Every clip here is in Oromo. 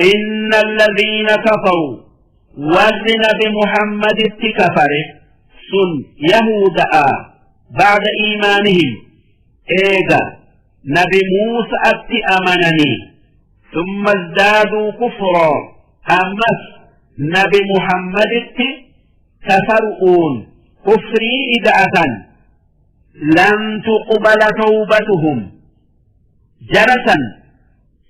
إن الذين كفروا warri nabi Muhammaditti kafare sun yahuda'a بعد إيمانهم eega nabi Muusa'atti amananii ثم ازدادوا كفرا ammas nabi Muhammaditti kafaru'uun kufrii ida'atan لن تقبل توبتهم jarasan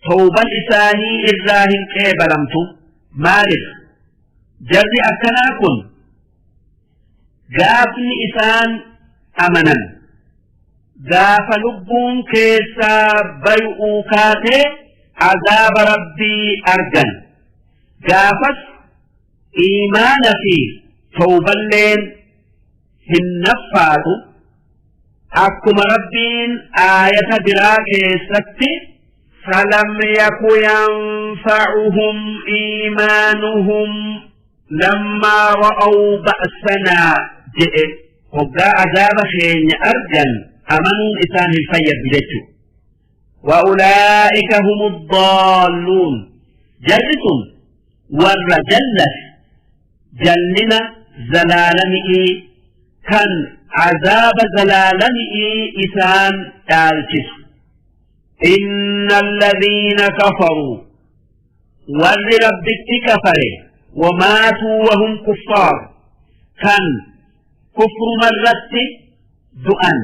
tawban isaanii irraa hin qeebalamtu. Maaliif jarri akkanaa kun gaafni isaan amanan gaafa lubbuun keessaa bay'uu kaatee azaaba rabbii argan gaafas iimaana fi tawballeen hin naffaatu. Akkuma rabbiin aayata biraa keessatti فلم يك ينفعهم إيمانهم لما رأوا بأسنا je'e. Hoggaa azaaba keenya argan amanuun isaan hin fayyaddu jechu. وأولئك هم الضالون jarri sun warra jallas jallina zalaalami'ii kan azaaba zalaalami'ii isaan dhaalchisu. إن الذين كفروا warri rabbitti kafare وماتوا وهم كفار kan kufrumarratti du'an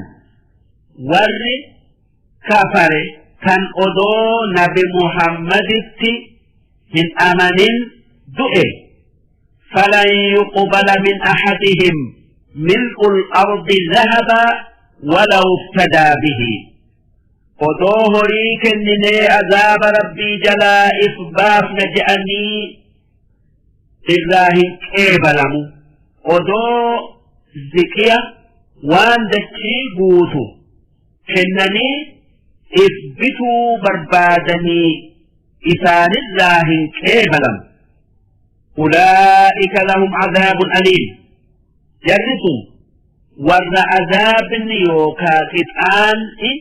warri kafare kan odoo nabi Muhammaditti hin amanin du'e فلن يقبل من أحدهم ملء الأرض ذهبا ولو افتدى به odoo horii kenninee azaaba rabbii jalaa if baafna je'anii irraa hin qeebalamu. Odoo ziqiya waan dachii guutu kennanii if bituu barbaadanii isaanirraa hin qeebalamu. أولئك لهم عذاب أليم jarri sun warra azaabni yookaa qixaan'i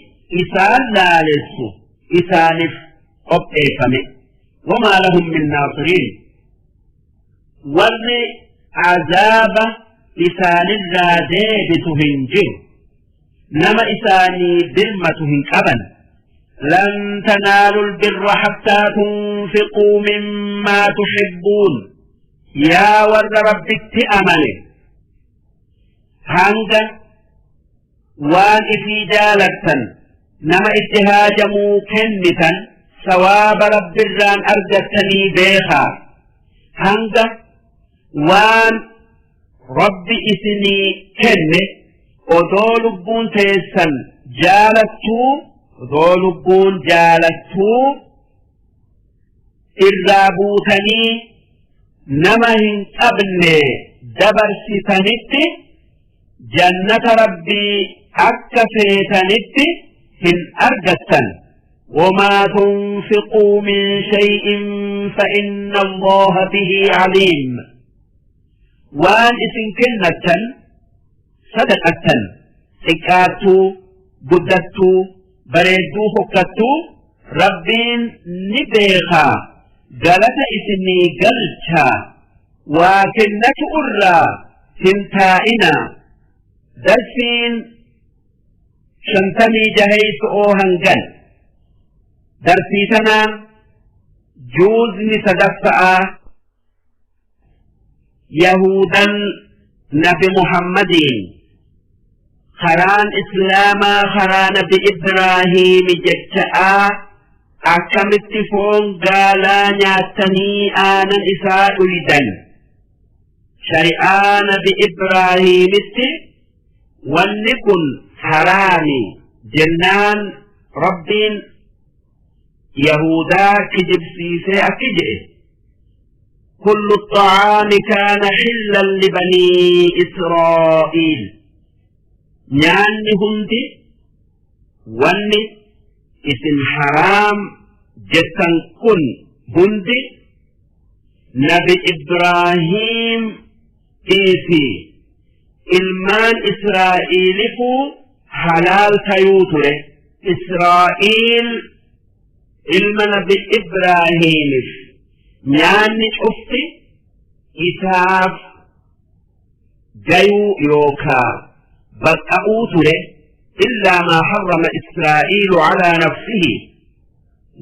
isaan laalessu isaaniif qopheeffame. وما لهم من ناصرين warri azaaba isaanirraa deebisu hin jiru, nama isaanii birmatu hin qaban. لن تنالوا البر حتى تنفقوا مما تحبون yaa warra rabbitti amane, hanga waan ifii jaalattan nama itti haajamuu kennitan sawaaba rabbirraan argattanii beekaa. Hanga waan rabbi isinii kenne odoo lubbuun teessan jaalattuu, odoo lubbuun jaalattuu irraa buutanii nama hin qabne dabarsitanitti jannata rabbii akka feetanitti hin argattan. وما تنفقوا من شيء فإن الله به عليم waan isin kennattan, sadaqattan, xiqqaattuu guddattuu, bareedduu fokkattuu, rabbiin ni beekaa, galata isinii galchaa. Waa kennatu irraa hin taa'inaa. Darsiin 56 hangan darsii tanaan juuzni sadaffa'aa yahudan nabi Muhammadiin karaan islaamaa karaa nabi Ibraahiimi jecha'aa akkamitti foon gaalaa nyaattanii aanan isaa dhuydan, shari'aa nabi Ibraahiimitti wanni kun haraami jennaan rabbiin yahudaa kijibsiisee akki jedhe: كل الطعام كان حلا لبني إسرائيل nyaanni hundi wanni isin haraam jettan kun hundi nabi Ibraahiim dhiisi ilmaan Israa'iilifuu halaal tayuu ture. Israa'iil ilma nabi Ibraahiimif. Nyaanni cufti isaaf gayuu yookaa baqqa'uu ture illaa maa harrama Israa'iilu calaa nafsihi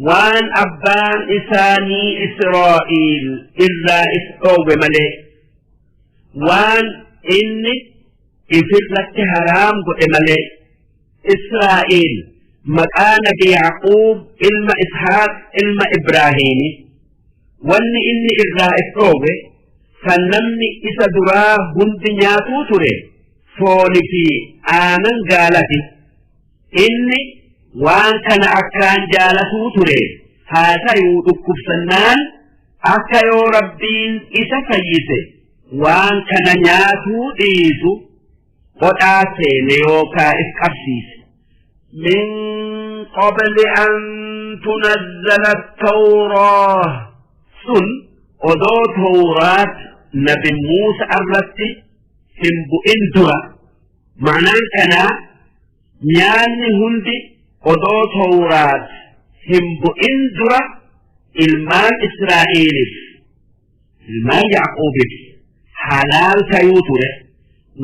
waan abbaan isaanii Israa'iil irraa if dhoowwe malee waan inni ifirratti haraam godhe malee Israa'iil maqaa nabi Yaaquub ilma Ishaaq ilma Ibraahiimi wanni inni irraa if dhoowwe kan namni isa duraa hundi nyaatuu ture fooni fi aanan gaalati inni waan kana akkaan jaalatuu ture haa tayuu dhukkubsannaan akka yoo rabbiin isa fayyise waan kana nyaatuu dhiisu qodhaa seene yookaa if qabsiise. من قبل أن تنزل التوراة sun odoo tawraat nabi Muusa irratti hin bu'in dura ma'anaan kanaa nyaanni hundi odoo tawraat hin bu'in dura ilmaan Israa'eliif ilmaan Yaaquubiif halaal tayuu ture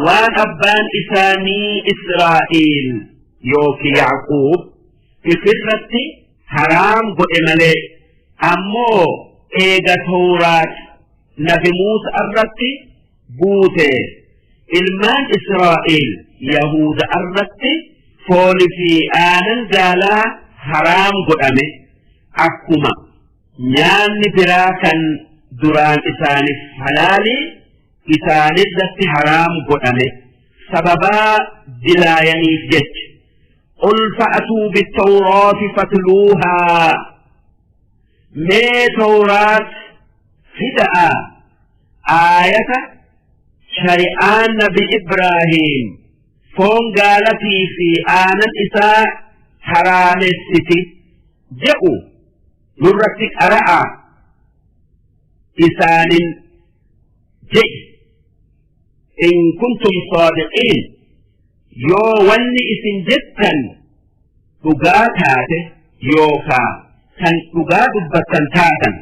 waan abbaan isaanii Israa'el yookiin Yaaquub ifirratti haraam godhe malee ammoo eega tawraat nabi Muusa irratti buute ilmaan Israa'el Yahuda irratti fooni fi aanan gaalaa haraam godhame akkuma nyaanni biraa kan duraan isaaniif halaalii isaanirratti haraam godhame sababaa dilaayaniif jecha قل فأتوا بالتوراة فاتلوها mee tawraat fida'a aayata shari'aan nabi Ibraahiim foon gaalatii fi aanan isaa haraamessiti je'u nurratti qara'a isaanin je'i in kuntum saadiqiin yoo wanni isin jettan dhugaa taate yookaa kan dhugaa dubbattan taatan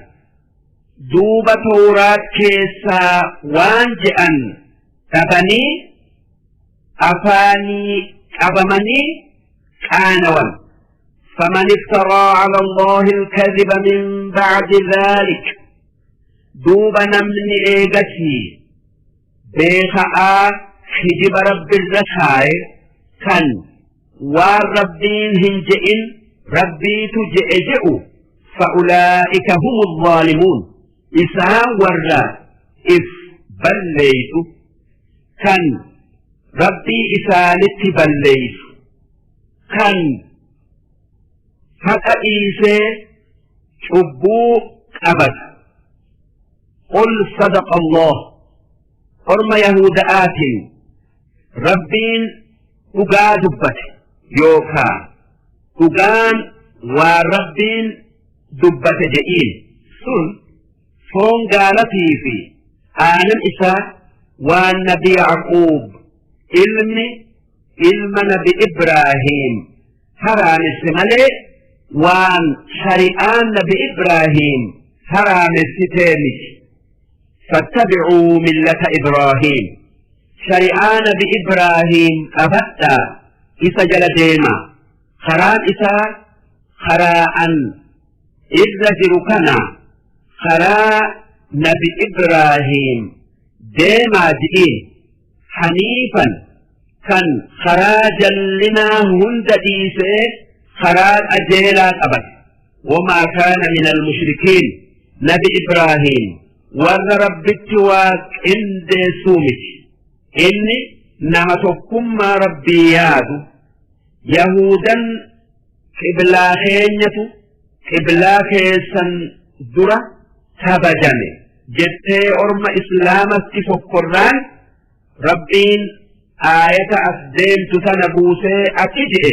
duuba tawraat keessaa waan je'an dhabanii afaanii qabamanii qaanawan فمن افترى على الله الكذب من بعد ذلك duuba namni eegasii beeka'aa kijiba rabbirra kaaye kan waan rabbiin hin je'in rabbiitu je'e je'u fa'ulaa'ika humu zaalimuun isaan warra if balleeysu kan rabbii isaanitti balleeysu kan haqa dhiisee cubbuu qabata qul sadaqa Allah orma yahuda'aatiin rabbiin dhugaa dubbate yookaa dhugaan waan rabbiin dubbate je'iin sun foon gaalatii fi aanan isaa waan nabi Yaaquub ilmi ilma nabi Ibraahiim haraamesse malee waan shari'aan nabi Ibraahiim haraamessitee miti. Fattabicuu millata Ibraahiim shari'aa nabi Ibraahiim qabadhaa isa jala deemaa karaan isaa karaa an irra jiru kana karaa nabi Ibraahiim deemaa ji'iin haniifan kan karaa jallinaa hunda dhiisee karaa qajeelaa qabate wamaa kaana min almushrikiin nabi Ibraahiim warra rabbitti waa qindeessuu miti inni nama tokkummaa rabbii yaadu yahudan qiblaa keenyatu qiblaa keessan dura kabajame jettee orma islaamatti fokkorraan rabbiin aayata as deemtu tana buusee akki je'e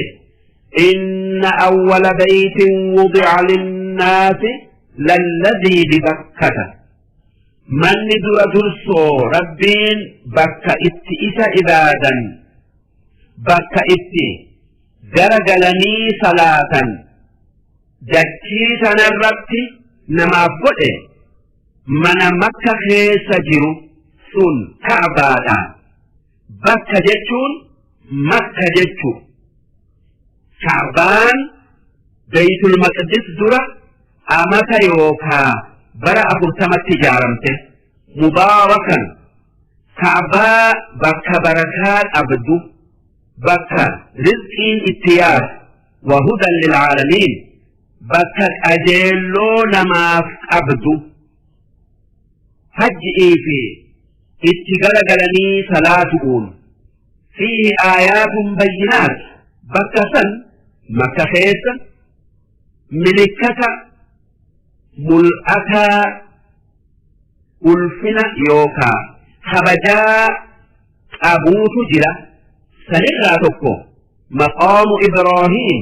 inna awwala baytin wudi'a linnaasi lalladhii bibakkata manni dura dursoo rabbiin bakka itti isa ibaadan bakka itti gara galanii salaatan dachii sanarratti namaaf godhe Mana Makka keessa jiru sun Ka'baadha. Bakka jechuun Makka jechu. Ka'baan Beeytul Maqdis dura amata yookaa bara 40tti ijaaramte. Mubaarakan Ka'baa bakka barakaa qabdu, bakka rizqiin itti yaatu, wa hudan lil'aalamiin bakka qajeelloo namaaf qabdu. Hajji'ii fi itti garagalanii salaatu'uun. Fiihi aayaatun bayyinaat bakka san Makka keessa milikkata mul'ataa ulfina yookaa kabajaa qabuutu jira. Sanirraa tokko maqaamu Ibraahiim,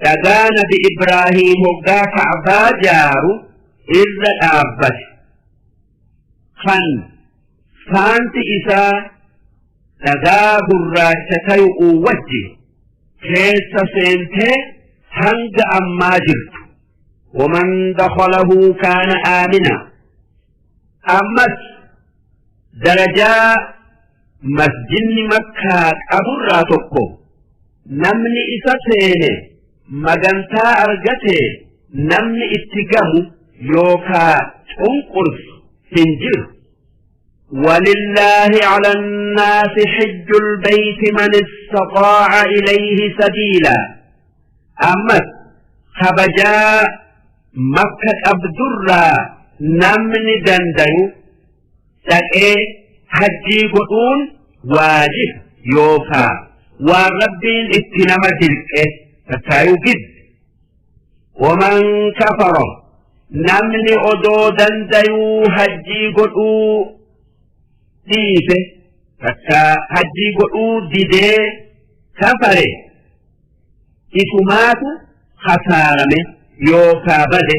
dhagaa nabi Ibraahiim hoggaa Ka'baa jaaru irra dhaabbate, kan faanti isaa dhagaa gurraacha tayu'uu wajji keessa seentee hanga ammaa jirtu. Waman dakhalahu kaana aamina. Ammas darajaa masjidni Makkaa qaburraa tokko, namni isa seene magantaa argate, namni itti gamu yookaa cunqursu hin jiru. ولله على الناس حج البيت من استطاع إليه سبيلا. Ammas kabajaa Makka qabdurraa namni dandayu dhaqee hajjii godhuun waajib yookaa waan Rabbiin itti nama dirqe takkaayuu gidde. Waman kafara, namni odoo dandayuu hajjii godhuu dhiise takkaa hajjii godhuu didee kafare, isumaatu khasaarame yookaa bade,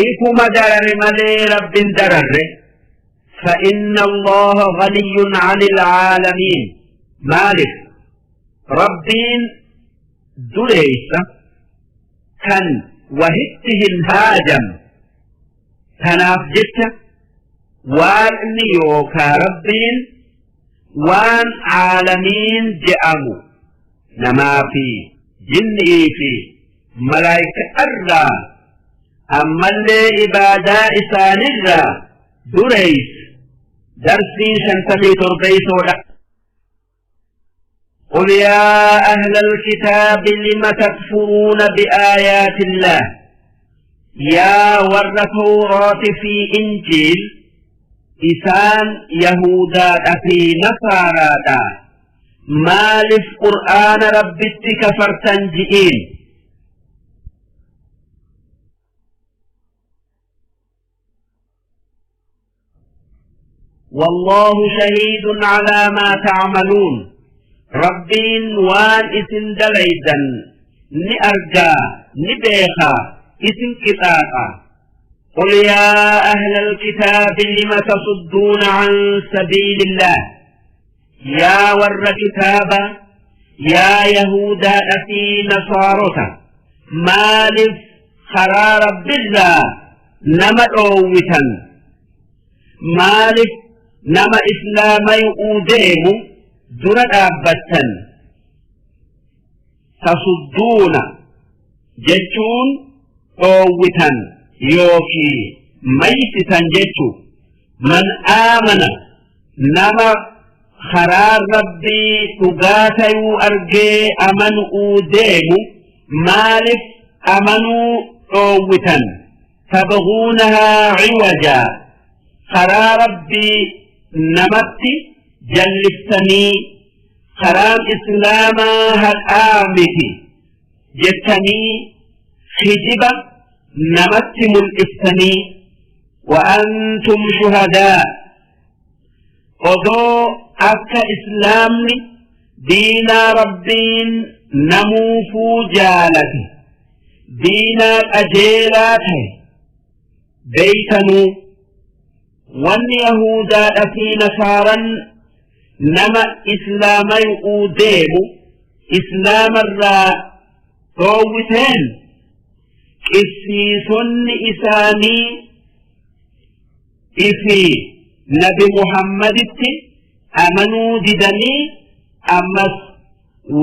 ifuma darare malee Rabbin dararre. فإن الله غني عن العالمين. مالف ربين دريس كان وهتهن هاجم تناف جت وان يوكا ربين وان عالمين جأمو namaa fi jinni'ii fi malaayka'arraa ammallee ibaadaa isaanirraa dureeysa. Darsiin 57soodha. قل يا أهل الكتاب لم تكفرون بآيات الله. يا ور توراة في إنجيل إسان يهودا في نصارى Maalif Qur'aana Rabbitti kafartan ji'iin. Wallaahu shahiidun calaa maa tacmaluun. Rabbiin waan isin dalaydan ni argaa, ni beekaa, isin qixaaxa. قل يا أهل الكتاب لم تصدون عن سبيل الله. Yaa warra kitaaba, yaa yahuudaadha fi nasaarota, maalif karaa Rabbirraa nama dhoowwitan? Maalif nama islaamayu'uu deemu dura dhaabbattan? Tasudduuna jechuun dhoowwitan yookii maysitan jechu. Man aamana, nama karaan Rabbii dhugaa tayuu argee amanu'uu deemu maalif amanuu dhoowwitan? Tabghuunahaa ciwajaa, karaa Rabbii namatti jalliftanii, karaan islaamaa haqaa miti jettanii kijiba namatti mul'iftanii. Wa antum shuhadaa, odoo akka islaamni diinaa Rabbiin namuufuu jaalate, diinaa qajeelaa ta'e beeytanuu. Wanni yahuudaadha fi nasaaran nama islaamayu'uu deemu islaamarraa dhoowwiteen, qisiisonni isaanii Ifii Nabi Muhammaditti amanuu didanii ammas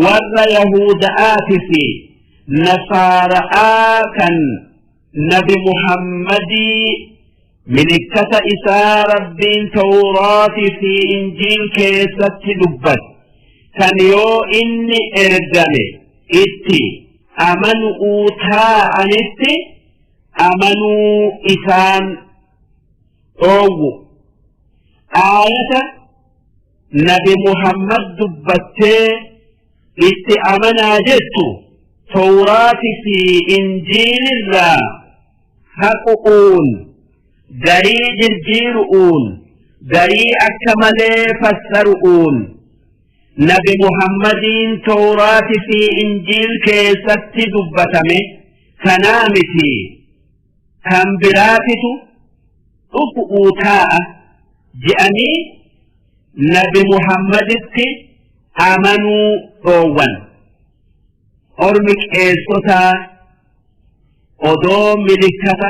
warra Yahuda'aati fi Nasaara'aa kan Nabi Muhammadii milikkata isaa Rabbiin Tawraatii fi Injiil keessatti dubbate kan yoo inni ergame itti amanu'uu taa'anitti amanuu isaan dhoowwu. Aayata Nabi Muhammad dubbattee itti amanaa jettu Tawraati fi Injiilirraa haqu'uun garii jirjiiru'uun garii akka malee fassaru'uun Nabi Muhammadiin Tawraati fi Injiil keessatti dubbatame kanaa miti kan biraatitu dhufu'uu taa'a je'anii Nabi Muhammaditti amanuu dhoowwan. Ormi qeessotaa odoo milikkata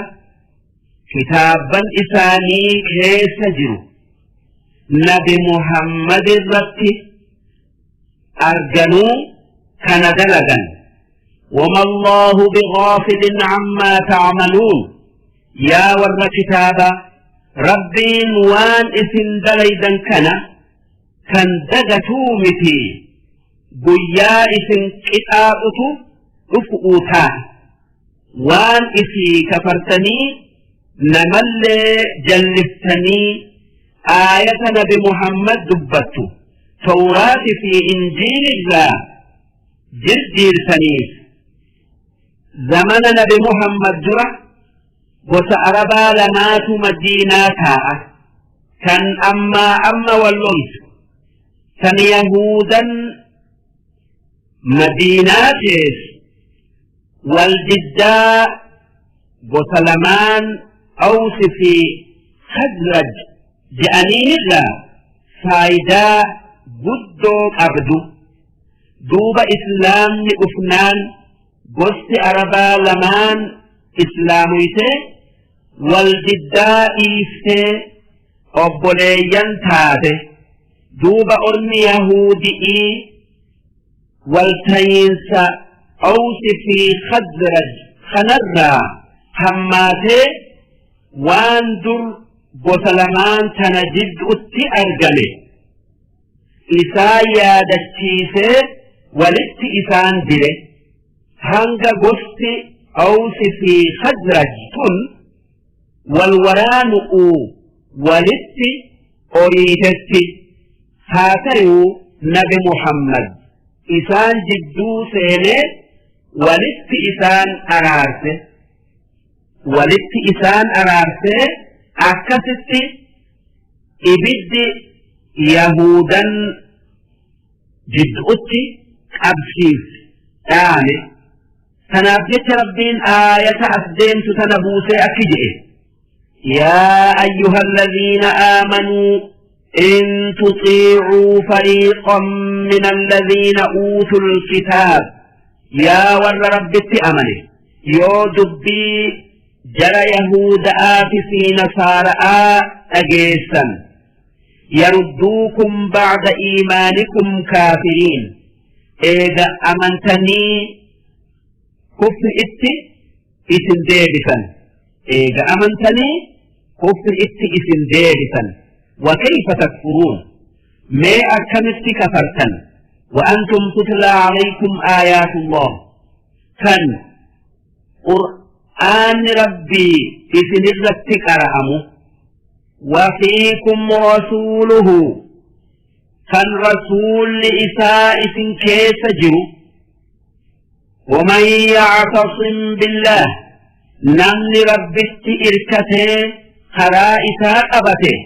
kitaabban isaanii keessa jiru Nabi Muhammad irratti arganuu kana dalagan. وما الله بغافل عما تعملون يا ور كتابا ربين وان اسن دليدا كان كان دغتو متي guyyaa isin qixaaxutu dhufu'uu ta'a. Waan isii kafartanii namallee jalliftanii aayata Nabi Muhammad dubbattu Tawraati fi Injiil irraa jirjiirtaniif. Zamana Nabi Muhammad dura gosa Arabaa lamaatu Madiinaa taa'a. Kan ammaa amma wal loltu. Kan Yahuudan Madiinaa teessu wal diddaa gosa lamaan Awsi fi Khazraj je'aniinirraa faayidaa guddoo qabdu. Duuba Islaamni dhufnaan gosti Arabaa lamaan Islaamuytee wal diddaa dhiiftee obboleeyyan taate. Duuba ormi Yahuudi'ii waltayiinsa Awsi fi Khazraj kanarraa hammaatee waan dur gosa lamaan tana jidduutti argame isaan yaadachiisee walitti isaan dire. Hanga gosti Awsi fi Khazraj tun wal waraanu'uu walitti oriitetti. Haa tayuu Nabi Muhammad isaan jidduu seenee walitti isaan araarse. Walitti isaan araarsee akkasitti ibiddi Yahuudan jidduutti qabsiifte dhaame. Tanaaf jecha Rabbiin aayata as deemtu tana buusee akki je'e. يا أيها الذين آمنوا إن تطيعوا فريقا من الذين أوتوا الكتاب يا ور رب أمنه يو دبي جرى يهود في نصارى أجيسا يردوكم بعد إيمانكم كافرين إذا أمنتني كفر إتي isin deebisan. Eega amantanii kufri'itti isin deebisan. Wa kayfa takfuruun, mee akkamitti kafartan? Wa antum tutlaa alaykum aayaatullah, kan qur'aanni Rabbii isinirratti qara'amu, wa fiikum rasuuluhu, kan rasuulli isaa isin keessa jiru. ومن يعتصم بالله، نمن ربت إركته خرا إساء قبته،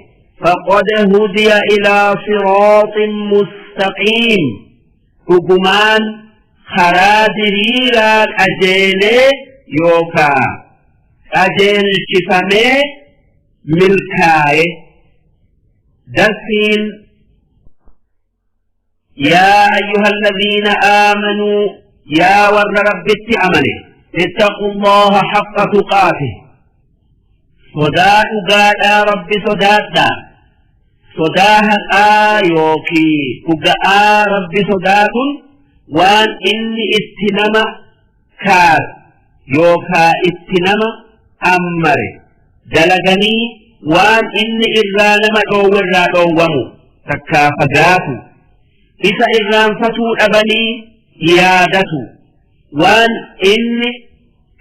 فقد هدي إلى صراط مستقيم، dhugumaan karaa diriiraa qajeelee yookaa qajeelchifamee milkaaye. Darsiin يا أيها الذين آمنوا، يا ور ربت أمنه، اتقوا الله حق تقاته. Sodaa dhugaadhaa Rabbi sodaadhaa. Sodaa haqaa yookii dhuga'aa Rabbi sodaatun waan inni itti nama kaasu yookaa itti nama ammare dalaganii waan inni irraa nama dhoowwerraa dhoowwamu takkaa fagaatu isa irraanfatuu dhabanii yaadatu waan inni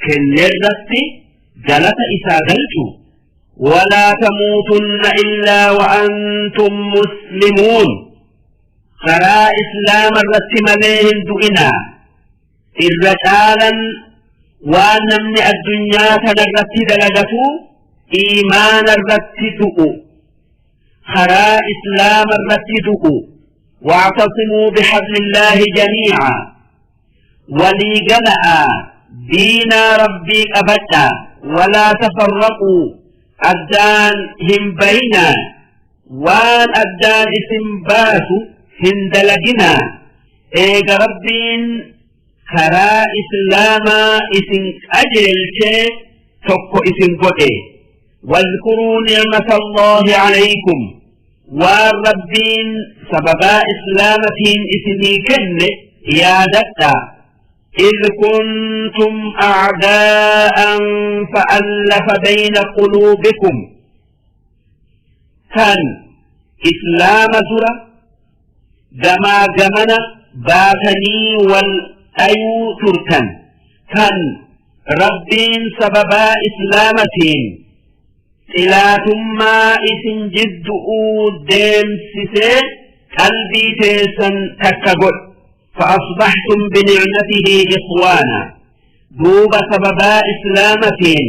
kennerratti galata isaa galchu. Walaa tamuutunna illaa wa antum muslimuun, karaa islaama irratti malee hin du'inaa. Irra caalan waan namni addunyaa tana irratti dalagatu iimaana irratti du'u, karaa islaama irratti du'u. Wactasimuu bihablillaahi jamiica, walii gala'a, diinaa Rabbii qabadha. Walaa tafarraquu, addaan hin bayinaa, waan addaan isin baasu hin dalaginaa. Eega Rabbiin karaa islaamaa isin qajeelchee tokko isin godhe. Wadkuruu nicmata Allaahi calaykum, waan Rabbiin sababaa islaamatiin isinii kenne yaadadhaa. إذ كنتم أعداء فألف بين قلوبكم، كان إسلام درة gamaa gamana baatanii wal dhayuu turtan, kan Rabbiin sababaa islaamatiin xilaatummaa isin jiddu'uu deemsisee qalbii teessan takka godhe. فأصبحتم بنعمته إخوانا، duuba sababaa islaamatiin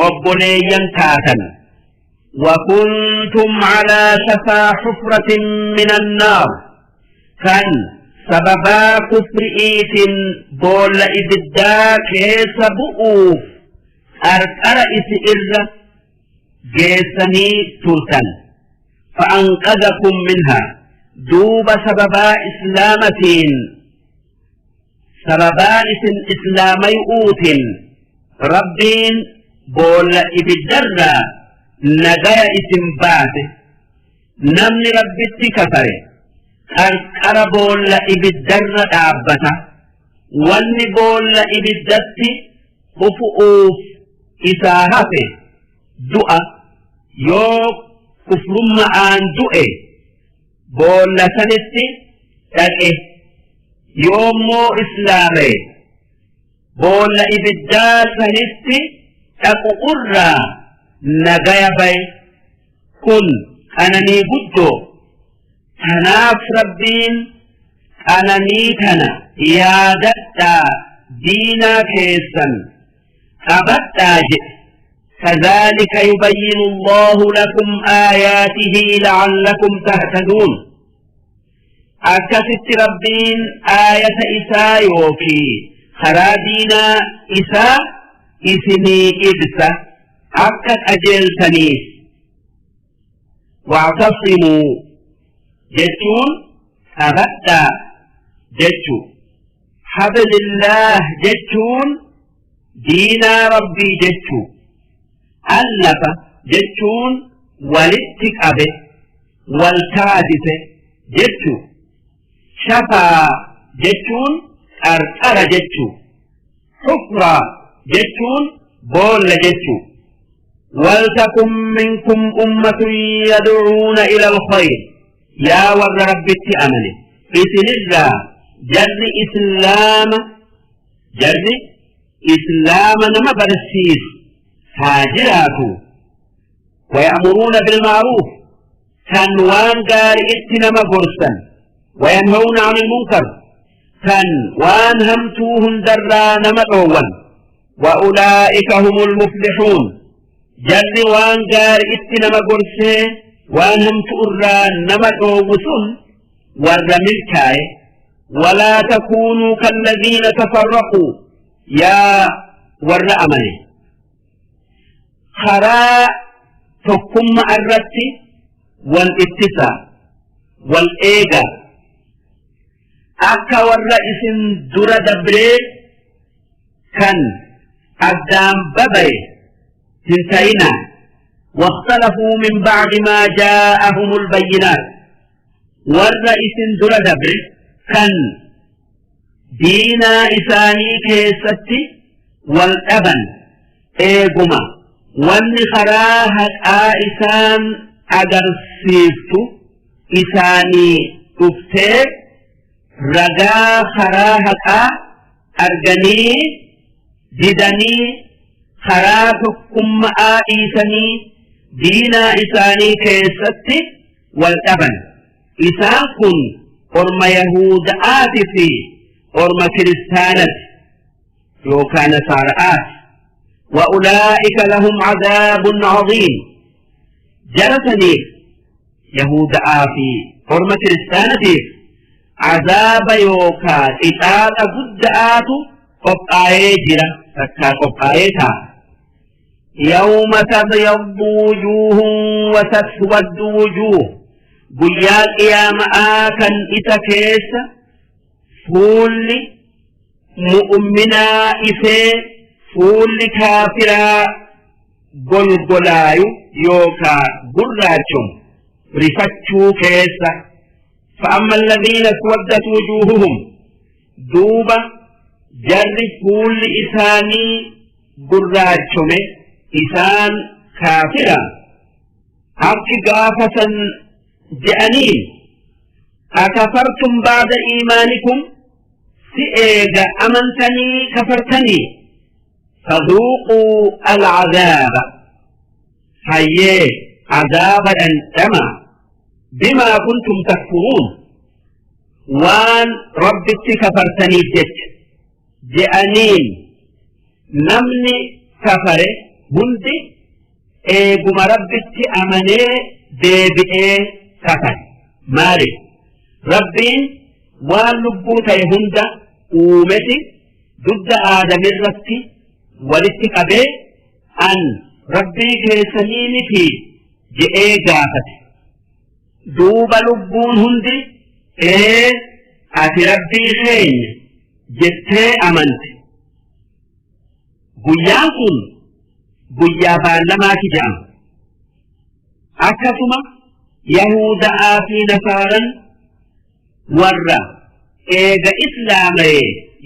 obboleeyyan taatan. وكنتم على شفا حفرة من النار، كان سببا كفرئيت بول إبدا كيس بؤوف أرقر إس إر جيسني ترتن، فأنقذكم منها، دوب سببا إسلامتين، سببا إسن إسلامي أوت ربين بول إبدرا nagaya isin baase. Namni Rabbitti kafare qarqara boolla ibiddarra dhaabbata. Wanni boolla ibiddatti kufu'uuf isaa hafe du'a. Yoo kufrumma'aan du'e boolla sanitti dhaqe, yoommoo islaame boolla ibiddaa sanitti dhaqu irraa nagaya baye. Kun qananii guddoo. Tanaaf Rabbiin qananii tana yaadadhaa, diinaa keessan qabadhaa jedhe. كذلك يبين الله لكم آياته لعلكم تهتدون. Akkasitti Rabbiin aayata isaa yookii karaa diinaa isaa isinii ibsa akka qajeeltaniif. Wactasimuu jechuun qabadhaa jechu. Hablillaah jechuun diinaa Rabbii jechu. Allafa jechuun walitti qabe, wal taasise jechu. Shafaa jechuun qarqara jechu. Xufraa jechuun boolla jechu. ولتكن منكم أمة يدعون إلى الخير. Yaa warra Rabbitti amane, isinirraa jarri islaama, jarri islaama nama barsiisu haa jiraatu. ويأمرون بالمعروف، kan waan gaari'itti nama gorsan. وينهون عن المنكر، kan waan hamtuu hundarraa nama dhoowwan. وأولئك هم المفلحون. Jarri waan gaari'itti nama gorsee waan hamtu irraa nama dhoowwu sun warra milkaa'e. ولا تكونوا كالذين تفرقوا. Yaa warra amane, karaa tokkummaa irratti wal ittisa, wal eega. Akka warra isin dura dabree kan addaan babaye hin ta'ina. واختلفوا من بعد ما جاءهم البينات. Warra isin dura dabre kan diinaa isaanii keessatti wal dhaban, eeguma wanni karaa haqaa isaan agarsiiftu isaanii dhuftee, ragaa karaa haqaa arganii didanii, karaa tokkummaa dhiisanii diinaa isaanii keessatti wal dhaban. Isaan kun orma Yahuda'aati fi orma Kiristaanati yookaan Nasaara'aati. وأولئك لهم عذاب عظيم. Jara saniif, Yahuda'aa fi orma Kiristaanatiif, azaaba yookaa qixaaxa gudda'aatu qophaa'ee jira, takkaa qophaa'ee ta'a. يوم تبيض وجوه وتسود وجوه. Guyyaa qiyaama'aa kan isa keessa fuulli mu'minaa ifee fuulli kaafiraa golgolaayu yookaa gurraachomu rifachuu keessa. فأما الذين اسودت وجوههم، duuba jarri fuulli isaanii gurraachome, isaan kaafira, akki gaafatan je'aniin: أكفرتم بعد إيمانكم؟ Si eega amantanii kafartanii? فذوقوا العذاب، hayyee azaaba dhandhama، بما كنتم تكفرون، waan Rabbitti kafartaniif jecha je'aniin. Namni kafare hundi eeguma Rabbitti amanee deebi'ee kafare. Maali? Rabbiin waan lubbuu ta'e hunda uumeti dugda Aadamirratti walitti qabee, "An Rabbii keessanii miti?" je'ee gaafate. Duuba lubbuun hundi, "Ee, ati Rabbii keenya" jettee amante. Guyyaan kun guyyaa baallamaati jedhama. Akkasuma Yahuda'aa fi Nasaaran warra eega islaama'e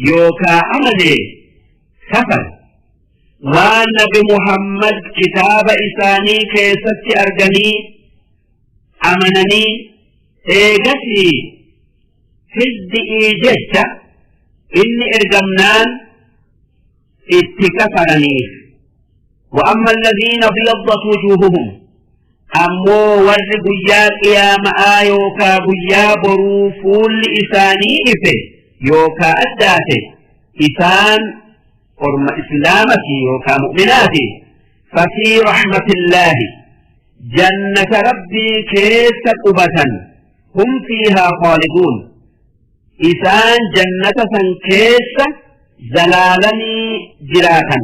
yookaa amanee kafare, waan Nabi Muhammad kitaaba isaanii keessatti arganii amananii, eegasii hiddi'ii jecha inni ergamnaan itti kafaraniif. وأما الذين ابيضت وجوههم، ammoo warri guyyaa qiyaama'aa yookaa guyyaa boruu fuulli isaanii ife yookaa addaate, isaan orma islaamati yookaa mu'minaati. ففي رحمة الله، jannata Rabbii keessa qubatan. هم فيها خالدون، isaan jannata san keessa zalaalamii jiraatan.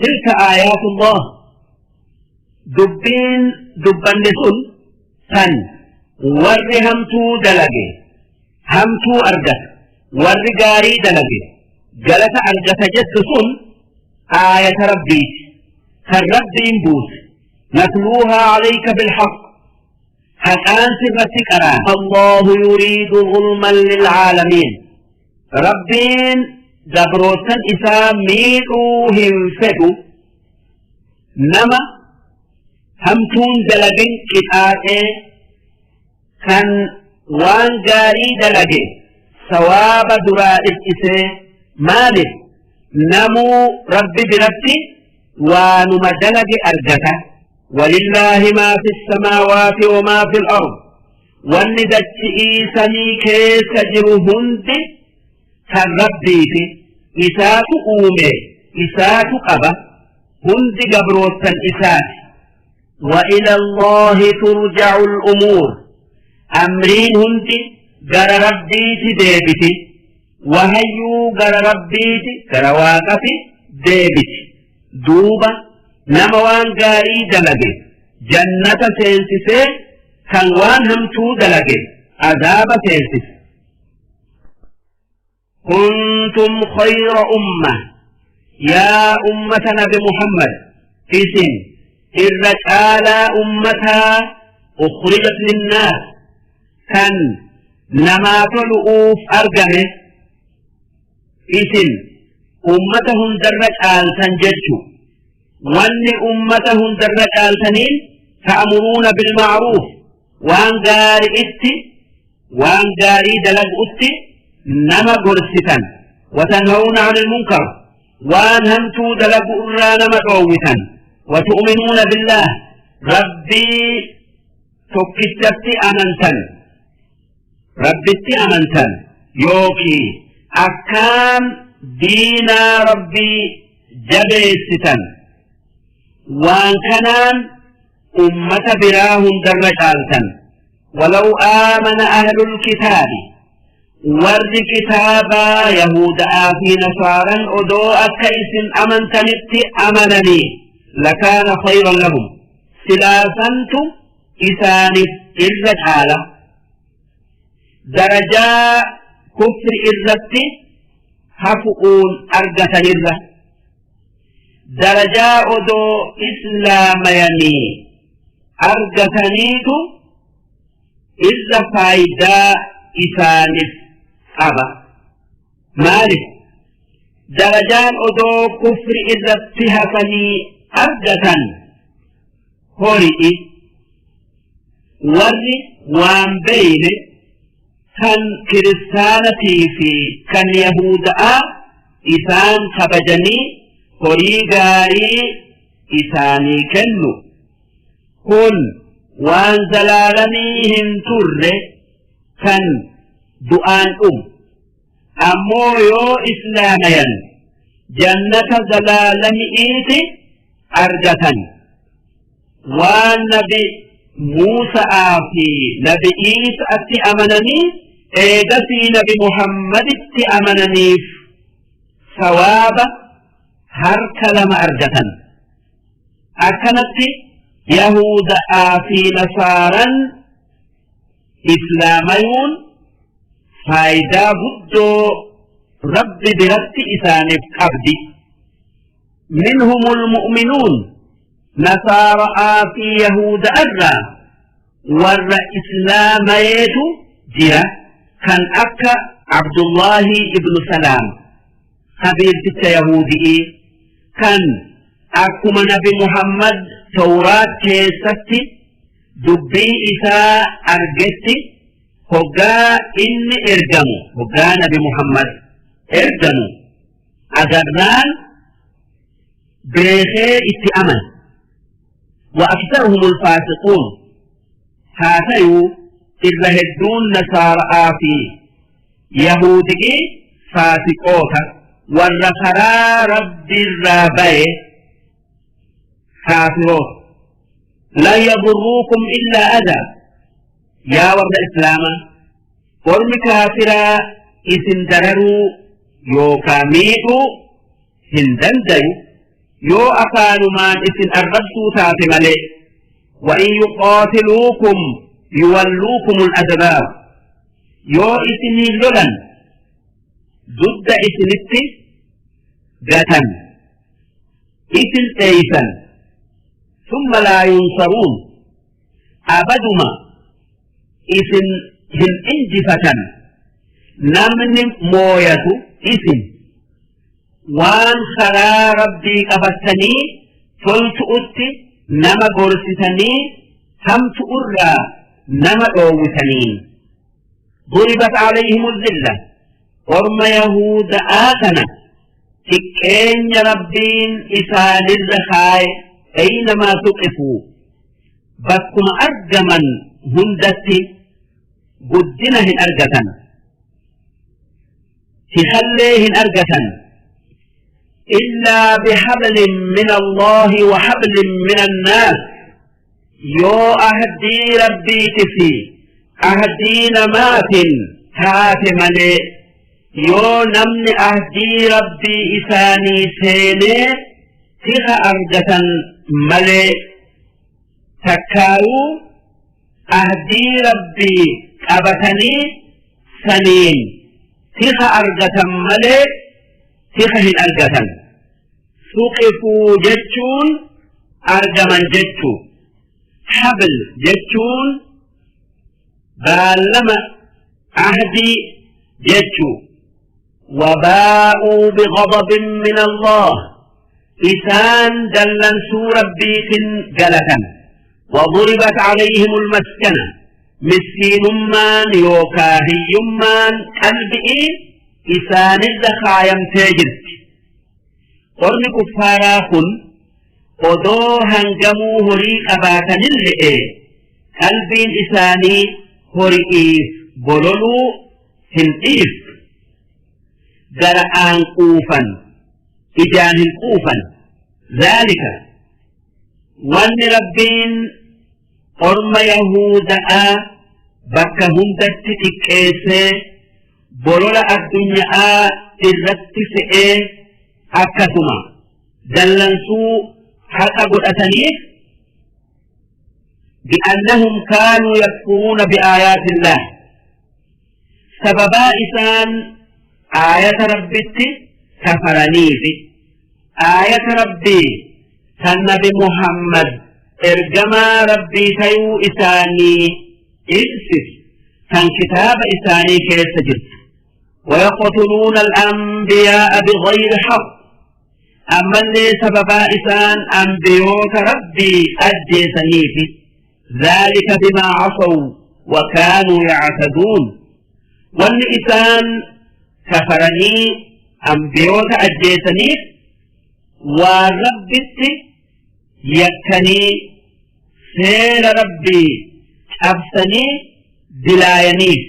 تلك آيات الله. Dubbiin dubbanne sun san warri hamtuu dalage hamtuu argata, warri gaarii dalage galata argata jettu sun aayata Rabbiiti kan Rabbiin buuse. نتلوها عليك بالحق، haqaan sirratti qaraan. الله يريد ظلما للعالمين. Rabbiin gabrootan isaa miidhuu hin fedhu. Nama hamtuun dalagin qixaaxee, kan waan gaarii dalage sawaaba duraa dhiphisee. Maaliif? Namuu Rabbi biratti waanuma dalage argata. ولله ما في السماوات وما في الأرض. Wanni dachi'ii samii keessa jiru hundi kan Rabbiiti. Isaatu uume, isaatu qaba, hundi gabrootan isaati. وإلى الله ترجع الأمور. Amriin hundi gara Rabbiiti deebiti. Wahayyuu gara Rabbiiti, gara Waaqati deebiti. Duuba nama waan gaarii dalage jannata seensisee, kan waan hamtuu dalage azaaba seensise. كنتم خير أمة. Yaa ummata Nabi Muhammad, isin Irra caalaa ummataa ukhrijat linnaas kan namaa tolu'uuf argame isin ummata hundarra caaltan jechu wanni ummata hundarra caaltaniin ta'muruuna bilma'ruuf waan gaari'itti waan gaarii dalagu'utti nama gorsitan watanhawna anil munkar waan hamtuu dalagu irraa nama dhoowwitan watu'minuuna billaah rabbii tokkichatti amantan rabbitti amantan yookii akkaan diinaa rabbii jabeessitan waan kanaan ummata biraa hundarra caaltan walaw aamana ahlul kitaabi warri kitaabaa yahuda'aa fi nasaaran odoo akka isin amantanitti amananii lakaana khayran lahum silaasantu isaaniif irra caala darajaa kufri irratti hafu'uun argatanirra darajaa odoo islaamayanii argataniitu irra faayidaa isaaniif qaba. Maaliif? Darajaan odoo kufri irratti hafanii argatan hori'i warri waan beeyne kan kiristaanatii fi kan yahuda'aa isaan kabajanii horii gaarii isaanii kennu. Kun waan zalaalamii hin turre kan du'aan dhumu. Ammoo yoo islaamayan jannata zalaalami'iiti argatan. Waan nabi Muusa'aa fi nabi Iisa'atti amananii eegasii nabi Muhammaditti amananiif sawaaba harka lama argatan. Akkanatti Yahuda'aa fi Nasaaran Islaamayuun faayidaa guddoo Rabbi biratti isaaniif qabdi. Minhumul mu'minuun Nasaara'aa fi Yahuda'arraa warra Islaamayeetu jira kan akka Abdullaahi ibnu Salaam kabiirticha Yahudi'ii kan akkuma nabi Muhammad Tawraat keessatti dubbii isaa argetti hoggaa inni ergamu hoggaa nabi Muhammad ergamu agarraan beekee itti amane wa aktaruhum ulfaasiquun haa tayuu irra hedduun nasaara'aa fi yahudi'i faasiqoota warra karaa rabbiirraa baye kaafiroota lan yadurruukum illaa adaa yaa warra islaamaa ormi kaafiraa isin dararuu yookaa miidhuu hin dandayu yoo afaanumaan isin arrabsuu taate malee وإن يقاتلوكم يولوكم الأدبار yoo isiniin lolan dudda isinitti gatan isin dheeysan summa laa yunsaruun abaduma isin hin injifatan namni mooyatu isin waan karaa rabbii qabattanii toltu'utti nama gorsitanii hamtu'urraa nama dhoowwitaniin duribat alayhimu zilla orma yahuda'aa kana xiqqeenya rabbiin isaanirra kaaye aynamaa tuqifuu bakkuma argaman hundatti guddina hin argatan hikallee hin argatan illaa bihablin min Allahi wa hablin min annaas yoo ahdii rabbiiti fi ahdii namaatiin taate malee yoo namni ahdii rabbii isaanii seenee tika argatan malee takkaayuu ahdii rabbii qabatanii saniin tika argatan malee tika hin argatan. Suqifuu jechuun argaman jechuu. Habl jechuun baallama ahdii jechuu. Wabaa'uu bighadabin min Allah isaan dallansuu rabbiitin galatan. وضربت عليهم المسكنة miskiinummaan yookaa hiyyummaan qalbi'ii isaanirra kaayamtee jirti. Ormi kuffaaraa kun odoo hangamuu horii qabaatanille'e qalbiin isaanii hori'iif bololuu hin dhiiftu. Gara'aan quufan, ijaan hin quufan. Zaalika wanni Rabbiin orma Yahuuda'aa bakka hundatti xiqqeessee bolola addunya'aa irratti fe'ee akkasuma dallansuu haqa godhataniif bi'annahum kaanuu yakfuruuna bi'aayaatillaah sababaa isaan aayata rabbitti kafaraniifi aayata rabbii kan nabi Muhammad ergamaa rabbii tayuu isaanii ibsitu kan kitaaba isaanii keessa jirtu ويقتلون الأنبياء بغير حق أما اللي سببا إسان أنبيوت ربي أجيسنيف ذلك بما عصوا وكانوا يعتدون والإسان كفرني أنبيوت أجيسنيف waan rabbitti yakkanii seera rabbii cabsanii dilaayaniif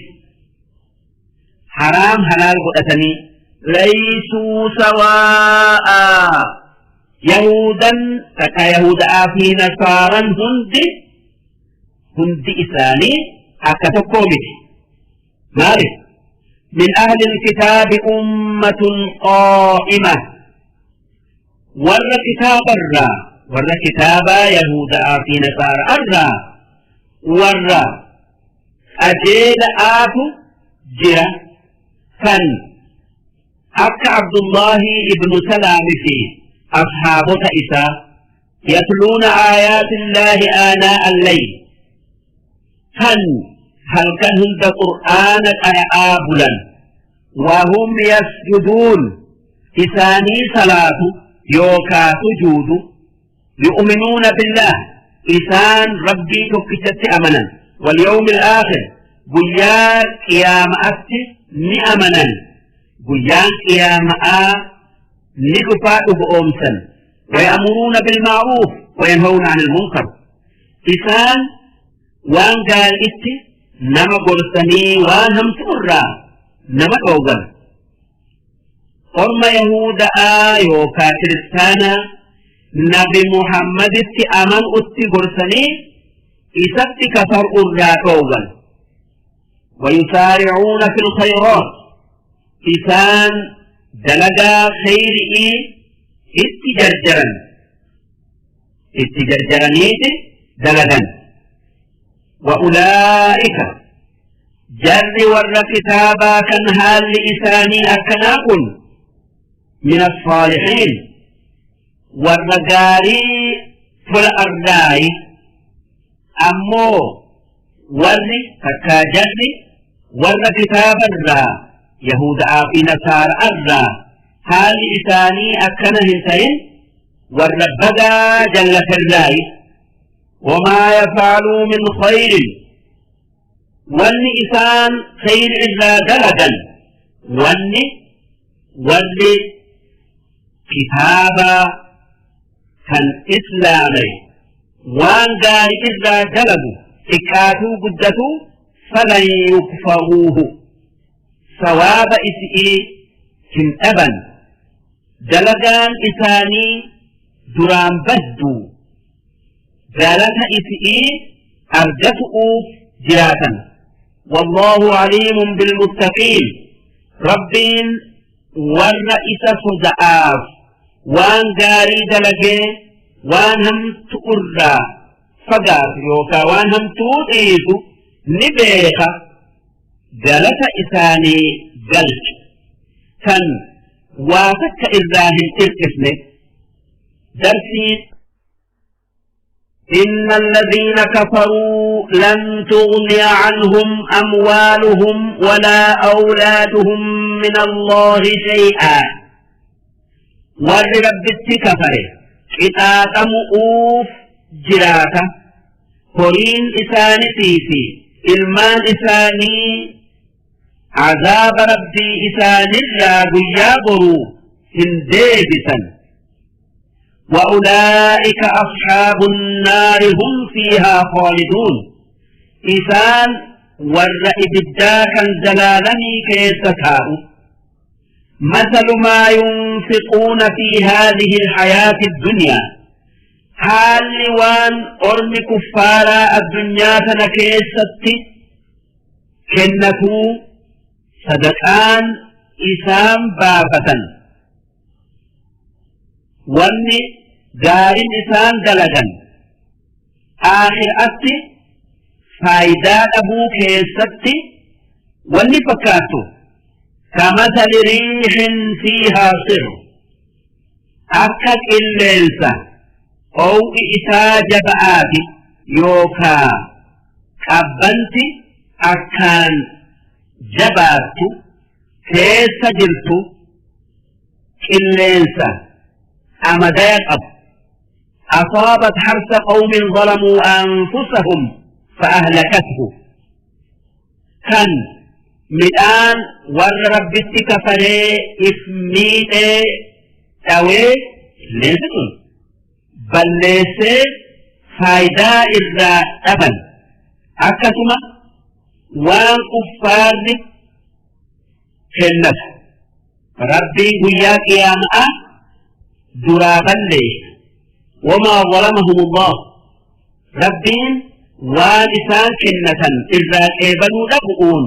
haraam halaal godhatanii laysuu sawaa'a yahudan takka yahuda'aa fi nasaaran hundi hundi isaanii akka tokkoo miti maaliif min ahli ilkitaabi ummatun qaa'ima warra kitaabarraa warra kitaabaa yahuda'aa fi nasaara'arraa warra qajeela'aatu jira kan akka abdullaahi ibnu salaami fi ashaabota isaa yatluuna aayaati illaahi aanaa allayl kan halkan hunda qur'aana qara'aa bulan wahum yasjuduun isaanii salaatu yookaa sujuudu yu'minuuna billaah isaan rabbii tokkichatti amanan walyawmi alaakhir guyyaa qiyaama'atti ni amanan guyyaan qiyaama'aa ni dhufaa dhugoomsan ويأمرون بالمعروف وينهون عن المنكر إسان waan gaari'itti nama gorsanii waan hamtuurraa nama dhoogan orma yahuda'aa yookaa kiristaanaa nabi muhammaditti amanutti gorsanii isatti kafar'urraa dhoogan ويسارعون في الخيرات إسان دلقا خيرئي اتجرجرا itti jarjaraniiti dalagan wa ulaa'ika jarri warra kitaabaa kan haalli isaanii akkanaa kun min assaalihiin warra gaarii tola arraayi ammoo warri takkaa jarri warra kitaabarraa yahuda'aa fi nasaara'arraa haalli isaanii akkana hin ta'in warra badaa jallaterraayi wamaa yafaaluu min khayrin wanni isaan khayri irraa dalagan wanni warri kitaabaa kan islaame waan gaarii irraa dalagu xiqqaatuu guddatuu falan yukfaruuhu sawaaba isi'ii hin dhaban Dalagaan isaanii duraan baddu galata isi'ii argatu'uuf jiraatan. Wallaahu aliimun bilmuttaqiin. Rabbiin warra isa soda'aaf waan gaarii dalagee waan hamtu irraa fagaatu yookaa waan hamtuu dhiisu ni beeka galata isaanii galcha. Kan waa takka irraa hin hir'isne darsii إن الذين كفروا لن تغني عنهم أموالهم ولا أولادهم من الله شيئا ور ربت كفره قطاطمؤوف جراتا هورين إسانتي في إلمان إساني عذاب ربي إسان الرا قيا هنديبسا وأولئك أصحاب النار هم فيها خالدون إسان ور إبداكا زلالمي كيستاء مثل ما ينفقون في هذه الحياة الدنيا حال وان أرم كفارا الدنيا تنكيست كنتو صدقان إسام بابة wanni gaariin isaan dalagan aakhiraatti faayidaa dhabuu keessatti wanni fakkaattu kamathali riihin fiihaa sir akka qilleensa oow'i isaa jaba'aati yookaa qabbanti akkaan jabaattu keessa jirtu qilleensa amadaya qabu أصابت حرث قوم ظلموا أنفسهم فأهلكته كان midhaan warra rabbitti kafaree if miidhee dhawee qilleensi sun balleessee faayidaa irraa dhaban akkasuma waan kuffaarri kennatu rabbiin guyyaa qiyaama'aa duraa balleessa wamaa zalamahum allah rabbiin waan isaan kennatan irraa qeebaluu dhabu'uun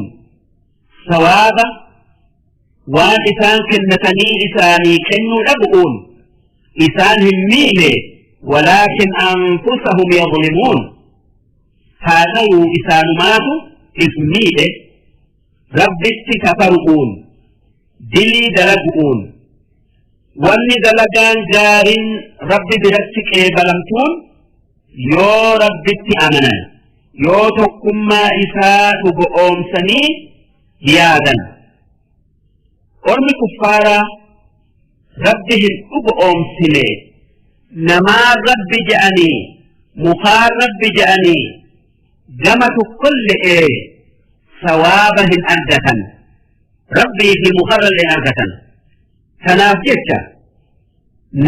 sawaaba waan isaan kennatanii isaanii kennuu dhabu'uun isaan hin miine walaakin anfusahum yadlimuun haa ta'uu isaanumaatu if miidhe rabbitti kafaru'uun dilii dalagu'uun wanni dalagaan gaarin rabbi biratti qeebalamtuun yoo rabbitti amanan yoo tokkummaa isaa dhugo'oomsanii yaadan ormi kuffaaraa rabbi hin dhugo'oomsine namaa rabbi je'anii mukaan rabbi je'anii gama tokkolle'ee sawaaba hin argatan rabbii fi mukarrallee hin argatan kanaaf jecha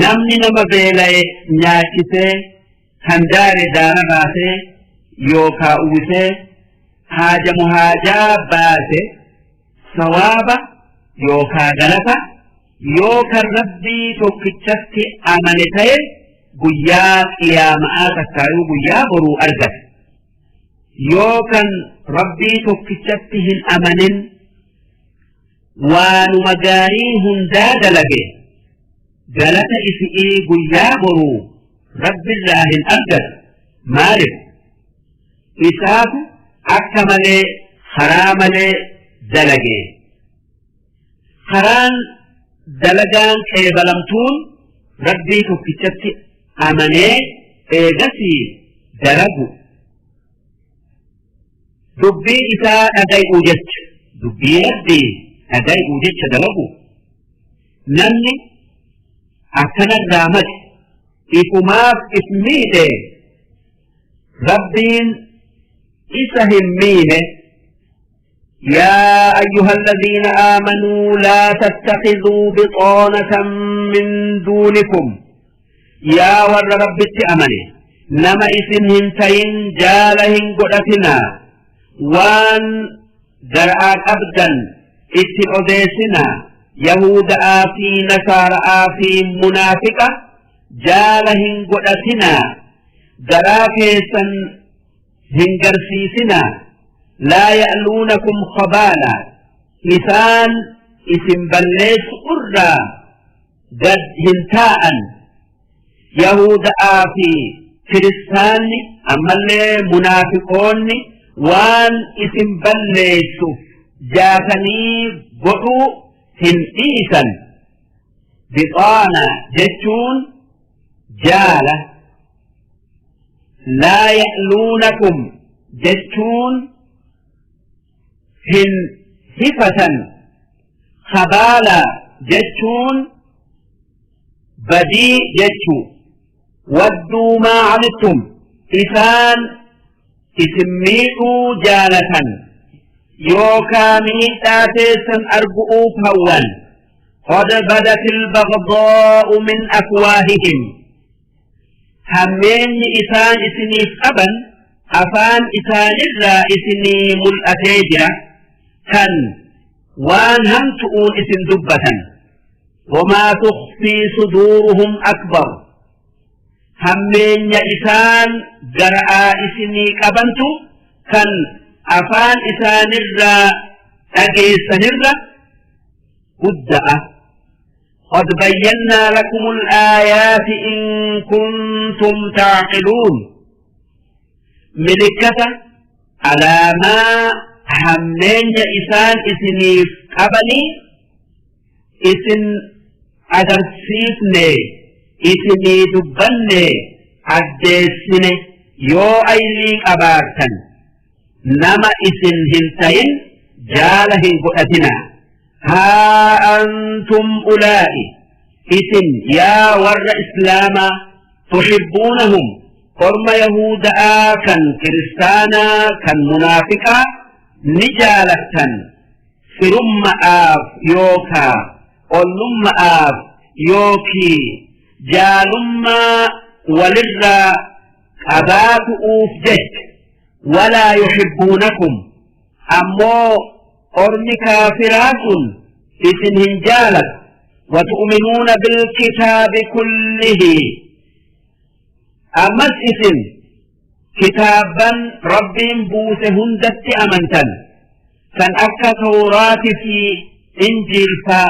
namni nama beela'e nyaachisee kan daare daara baasee yookaa uwwisee haajamu haajaa baase sawaaba yookaa galata yoo kan rabbii tokkichatti amane ta'e guyyaa qiyaama'aa takkaayuu guyyaa boruu argata yoo kan rabbii tokkichatti hin amanin waanuma gaarii hundaa dalage galata isi'ii guyyaa boruu rabbirraa hin argatu maaliif isaatu akka malee karaa malee dalage karaan dalagaan qeebalamtuun rabbii tokkichatti amanee eegasii dalagu dubbii isaa dhagay'uu jecha dubbii rabbii dhagay'uu jecha dalagu namni akkanarraa maqe ifumaaf if miidhe rabbiin isa hin miine يا أيها الذين آمنوا لا تتخذوا بطانة من دونكم يا ور رب أمني نما إسن هنتين جالهن قدتنا وان درعا أبدا إتن أديسنا يهودا في نصارى في منافقة جالهن قدتنا garaa keessan hin garsiisinaa laa ya'luunakum khabaala isaan isin balleessu irraa gad hin taa'an yahuda'aa fi kiristaanni ammallee munaafiqoonni waan isin balleessu jaatanii godhuu hin dhiisan bixaana jechuun jaala Laa ya'luunakum jechuun hin hifatan. Khabaalaa jechuun badii jechuu. Wadduu maa anittum isaan isin miidhuu jaalatan yookaa miidhaa teessan argu'uuf hawwan. Qad badatil bagdaa'u min afwaahihim hammeenyi isaan isiniif qaban afaan isaanirraa isinii mul'atee jira kan waan hamtu'uun isin dubbatan. Wamaa tukhfii suduuruhum akbar hammeenya isaan gara'aa isinii qabantu kan afaan isaanirraa dhageessanirra gudda'a. قد بينا لكم الآيات إن كنتم تعقلون ملكة على ما همين إسان إسنيف قبلي إسن agarsiifne isinii dubbanne addeessine yoo aylii qabaattan nama isin hin tayin jaala hin godhatina. Haa antum ulaa'i isin yaa warra islaamaa tuhibbuunahum orma yahuuda'aa kan kiristaanaa kan munaafiqaa ni jaalattan firumma'aaf yookaa ollumma'aaf yookii jaalummaa walirraa qabaatu'uuf jecha walaa yuhibbuunakum ammoo ormi kaafiraa sun isin hin jaalatu watu'minuuna bilkitaabi kullihi ammas isin kitaabban rabbiin buuse hundatti amantan kan akka tawraati fi injiilfaa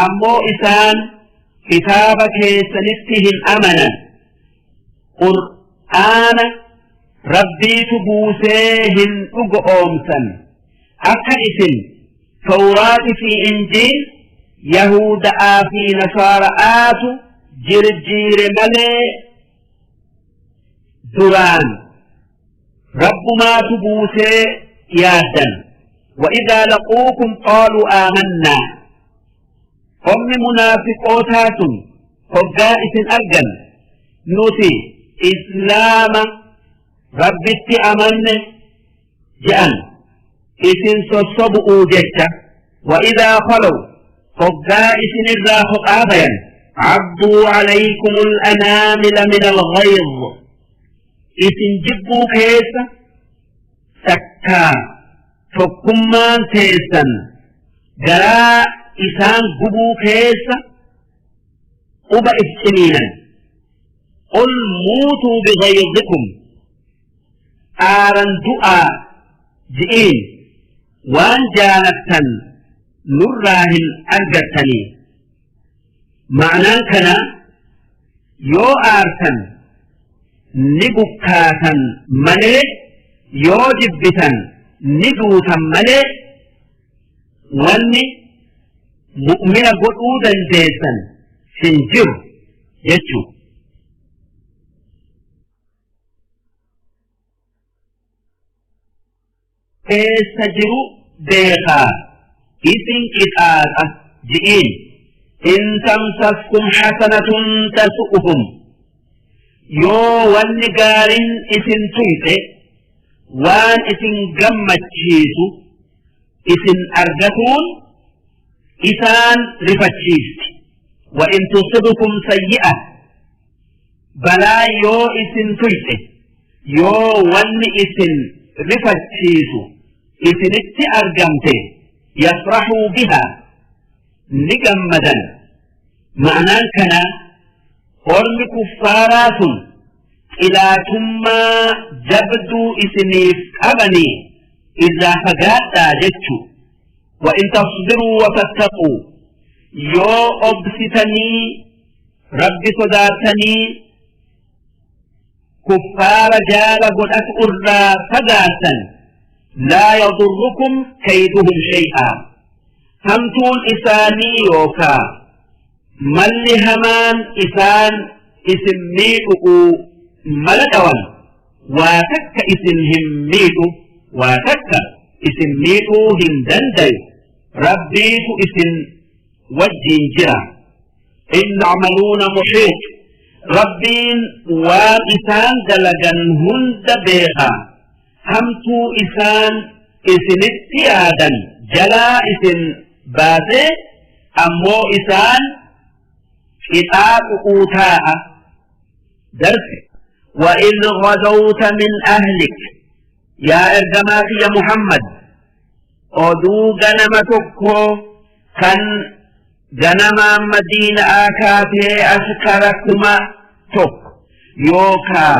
ammoo isaan kitaaba keessanitti hin amanan qur'aana rabbiitu buusee hin dhugo'oomsan akka isin tawraati fi injiil yahuda'aa fi nasaara'aatu jirjiire malee duraan rabbumaatu buusee yaaddan وإذا لقوكم قالوا آمنا Ormi munaafiqootaa sun hoggaa isin argan nuti islaama rabbitti amanne je'an isin sossobu'uu jecha wa'idaa khalaw hoggaa isinirraa kophaa bayan cadduu calaykum alanaamila min alghayz isin jibbuu keessa takkaa tokkummaan teessan garaa isaan gubuu keessa quba if ciniinan qul muutuu bighayzikum aaran du'aa ji'iin waan jaalattan nurraa hin argattanii ma'anaan kana yoo aartan ni bukkaatan malee yoo jibbitan ni duutan malee wanni mu'mina godhuu dandeessan hin jiru jechuu. Keessa jiru beekaa isin qixaaxa ji'iin in tamsaskum hasanatun tasu'uhum yoo wanni gaarin isin tuyxe waan isin gammachiisu isin argatuun isaan rifachiisti wa in tusibkum sayyi'a balaa yoo isin tuyxe yoo wanni isin rifachiisu isinitti argamte yafrahuu bihaa ni gammadan ma'anaan kana ormi kuffaaraa sun xilaatummaa jabduu isiniif qabanii irraa fagaadhaa jechu wa in tasbiruu wa tattaquu yoo obsitanii rabbi sodaatanii kuffaara jaala godhatu irraa fagaattan laa yadurrukum kayduhum shay'aa hamtuun isaanii yookaa malli hamaan isaan isin miidhu'u mala dhawan waa takka isin hin miidhu, waa takka isin miidhuu hin dandayu. Rabbiitu isin wajjiin jira. In yacmaluuna muxiix, Rabbiin waan isaan dalagan hunda beeka. Hamtuu isaan isinitti yaadan jalaa isin baasee, ammoo isaan qixaaxu'uu taa'a. Darsi وإذ غدوت من أهلك, yaa ergamaa kiyya Muhammad, oduu ganama tokko kan ganamaan Madiina'aa kaatee ashkara 1000 yookaa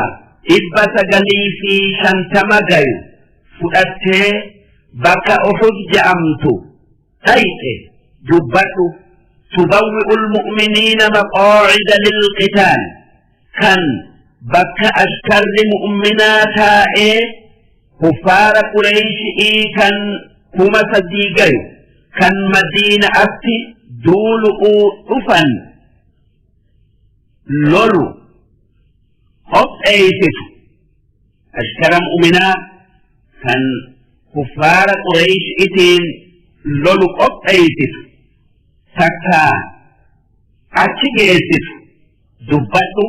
950 gayu fudhattee bakka Uhud je'amtu dhayxe dubbadhu. تبوئ المؤمنين مقاعد للقتال, kan bakka ashkarri mu'minaa taa'ee kuffaara Qureeyshii kan 3000 gayu kan Madiina'atti duulu'uu dhufan lolu qopheeysitu. Ashkara mu'minaa kan kuffaara Qureeyshiitiin lolu qopheeysitu takkaa achi geessitu dubbadhu.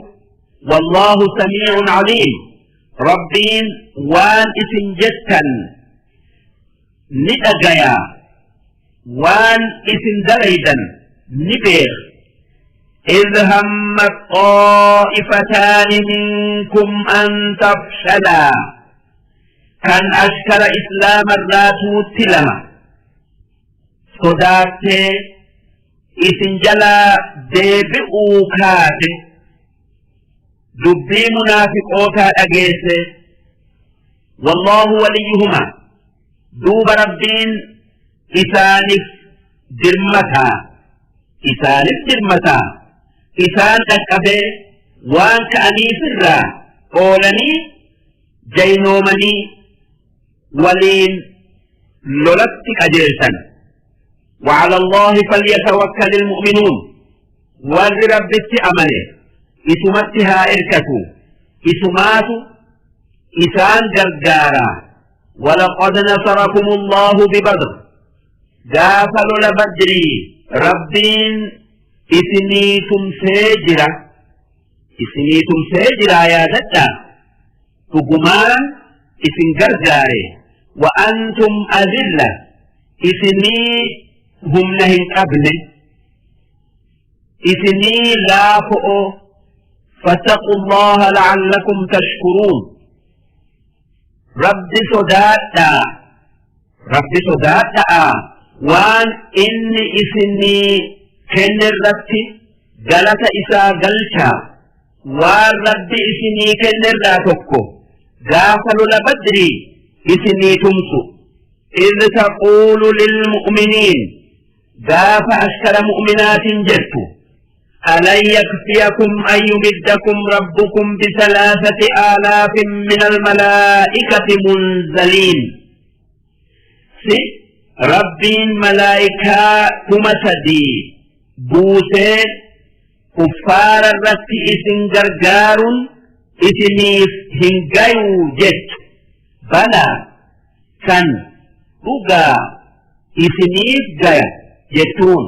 والله سميع عليم, Rabbiin waan isin jettan ni dhagayaa, waan isin dalaydan ni beeka. إذ هم الطائفتان منكم أن تفشلا, kan ashkara islaama irraa lama sodaattee isin jalaa deebi'uu kaate, dubbii munaafiqootaa dhageesse. والله وليهما, duuba Rabbiin isaaniif dirmataa, isaaniif dirmataa, isaan dhaqqabee waan ka'aniifirraa oolanii jaynoomanii waliin lolatti qajeelsan. وعلى الله فليتوكل المؤمنون, warri Rabbitti amane isumatti haa irkatu, isumaatu isaan gargaara. ولقد نصركم الله ببدر, gaafa lola Badrii Rabbiin isinii tumsee jira, isinii tumsee jira yaadadha, dhugumaan isin gargaare. وأنتم أذلة, isinii humna hin qabne, isinii laafo'o. فاتقوا الله لعلكم تشكرون, Rabbi sodaadhaa, Rabbi sodaadhaa, waan inni isinii kenne irratti galata isaa galchaa. Waan Rabbi isinii kenne irraa tokko gaafa lola Badrii isinii tumsu. إذ تقول للمؤمنين, gaafa ashkara mu'minaatiin jettu, ألن يكفيكم أن يمدكم ربكم ب3000 من الملائكة منزلين, si Rabbiin malaa'ikaa 3000 buusee kuffaara irratti isin gargaaruun isiniif hin gayuu jettu. Balaa, kan dhugaa isiniif gaya jettuun.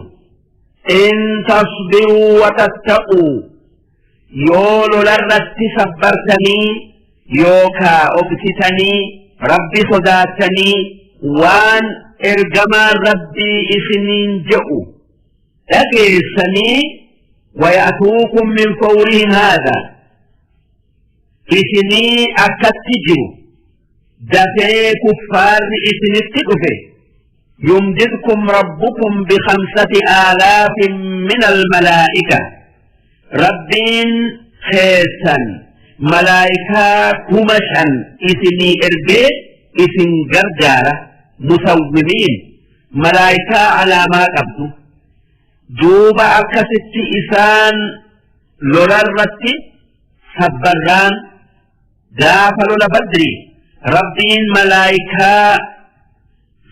إن تصبروا وتتقوا, yoo lolarratti sabbartanii yookaa obsitanii Rabbi sodaatanii waan ergamaan Rabbii isiniin je'u dhageessanii, ويأتوكم من فورهم هذا, isinii akkatti jiru dafee kuffaarri isinitti dhufe, يمددكم ربكم ب5000 من الملائكة, Rabbiin keessan malaa'ikaa 5000 isinii ergee isin gargaara, مسومين, malaa'ikaa alaamaa qabdu. Duuba akkasitti isaan lolarratti sabbarraan gaafa lola Badri Rabbiin malaayikaa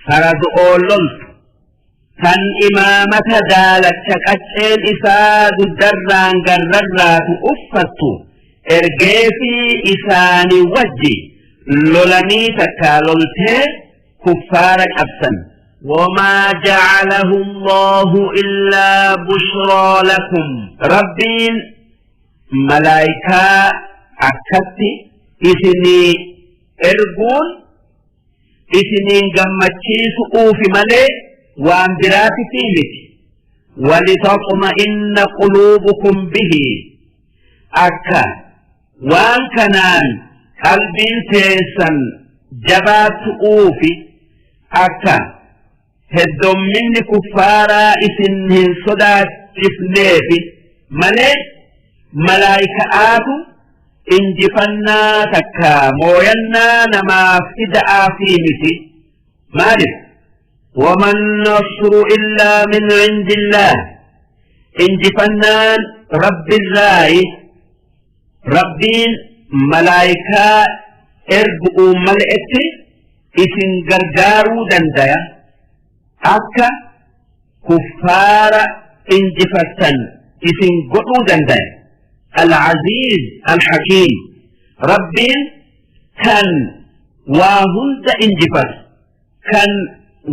farado'oon loltu kan imaamata daalacha qacceen isaa guddarraan garrarraatu uffattu Ergeefii isaanii wajji lolanii takkaa loltee kuffaara cabsan. وما جعله الله إلا بشرى لكم Rabbiin malaayikaa akkatti isinii erguun isiniin gammachiisu'uufi malee waan biraatitii miti. ولتطمئن قلوبكم به akka waan kanaan qalbiin teessan jabaatu'uufi akka heddomminni kuffaaraa isin hin sodaachifneefi malee malaayika'aatu injifannaa takka mooyannaa namaaf fida'aafii miti. Maalif? وما النصر إلا من عند الله injifannaan Rabbirraayi. Rabbiin malaayikaa ergu'uu mal'etti isin gargaaruu dandaya, akka kuffaara injifattan isin godhuu dandaya. العزيز الحكيم Rabbiin kan waa hunda injifatu, kan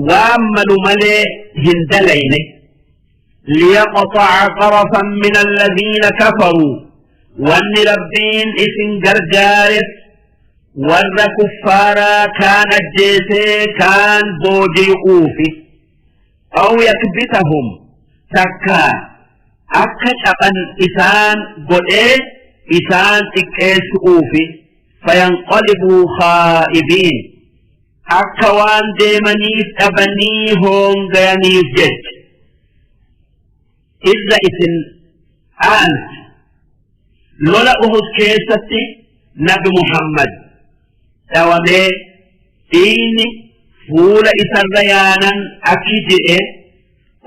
waan malu malee hin dalayne. ليقطع طرفا من الذين كفروا wanni Rabbiin isin gargaaref warra kuffaaraa kaan ajjeesee kaan booji'uufi, أو يكبتهم takka akka caphan isaan godhee isaan xiqqeessu'uufi, فينقلبوا خائبين akka waan deemaniif dhabanii hoongayaniif jecha irra isin aanti. Lola Uhud keessatti Nabi Muhammad dhawamee dhiigni fuula isarra yaanan akki jedhe: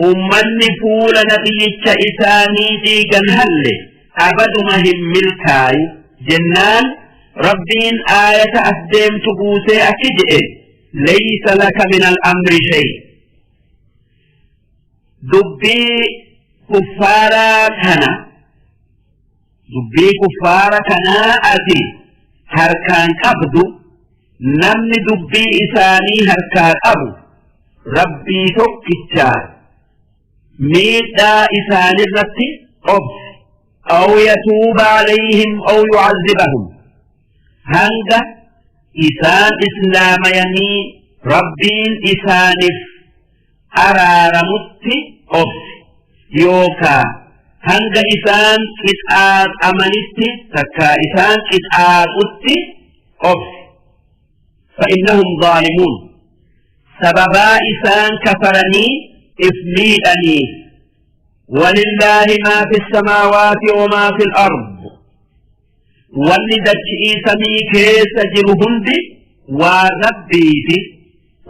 "Ummanni fuula nabiyyicha isaanii dhiigan halle abaduma hin milkaayu." Jennaan Rabbiin aayata as deemtu buusee akki jedhe: ليس لك من الأمر شيء. Dubbii kuffaaraa kana, dubbii kuffaara kanaa ati harkaan qabdu. Namni dubbii isaanii harkaa qabu Rabbii tokkichaa. Miidhaa isaanirratti obsi. أو يتوب عليهم أو يعذبهم hanga isaan islaamayanii Rabbiin isaaniif araaramutti obsi, yookaa hanga isaan qixaaxamanitti takka isaan qixaaxutti obsi. فإنهم ظالمون sababaa isaan kafaranii if miidhanii. ولله ما في السماوات وما في الأرض wanni dachii samii keessa jiru hundi waa Rabbiiti,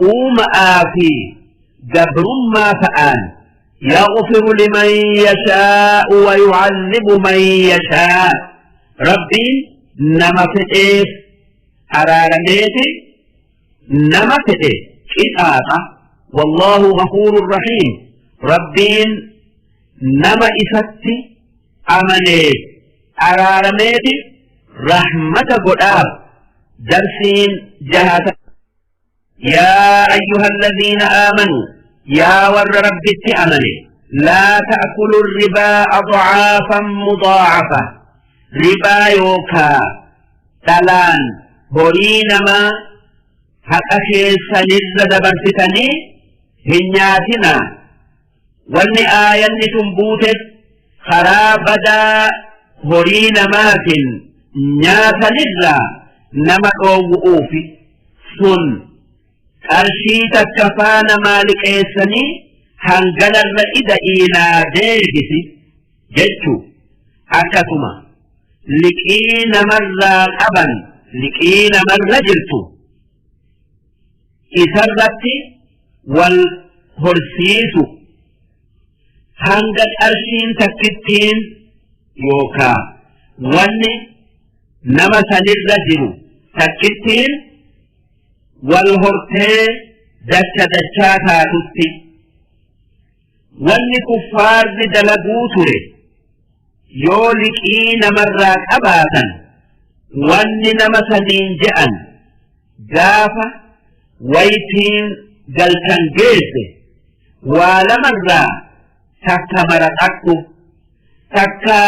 uuma'aa fi gabrummaa ta'an. يغفر لمن يشاء ويعذب من يشاء Rabbiin nama fedheef araarameeti nama fedhe qixaaxa. والله غفور رحيم Rabbiin nama isatti amaneef araarameeti rahmata godhaaf. Darsiin jahata. يا أيها الذين آمنوا yaa warra Rabbitti amane, لا تأكلوا الربا أضعافا مضاعفة ribaa yookaa dhalaan horii namaa haqa keessanirra dabarsitanii hin nyaatinaa. Wanni aayanni tun buuteef karaa badaa horii namaatiin nyaatanirraa nama dhoowwu'uufi. Sun qarshii takka faana maaliqeessanii hanganarra ida'iinaa deebisi jechuu. Akkasuma liqii namarraa qaban, liqii namarra jirtu isarratti wal horsiisu, hanga qarshiin takkittiin yookaa wanni nama sanirra jiru takkittiin wal hortee dacha dachaa taatutti. Wanni kuffaarri dalaguu ture yoo liqii namarraa qabaatan Wanni nama saniin je'an gaafa waytiin galtan geesse waa lamarraa takka maraqadhu takka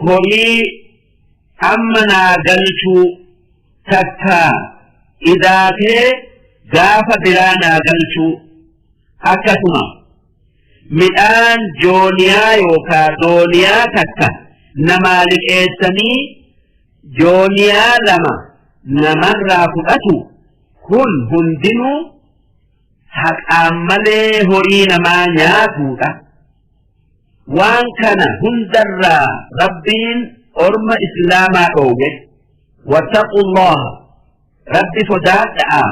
horii amma naa galchuu takka idaatee gaafa biraa naa galchuu akkasuma midhaan jooniyaa yookaa dooniyaa takka namaa liqeessanii jooniyaa lama namarraa fudhatu kun hundinuu haqaan malee horii namaa nyaatuudha. Waan kana hundarraa Rabbiin orma islaamaa dhoowwe. Wattaqullaha Rabbi sodaadha'a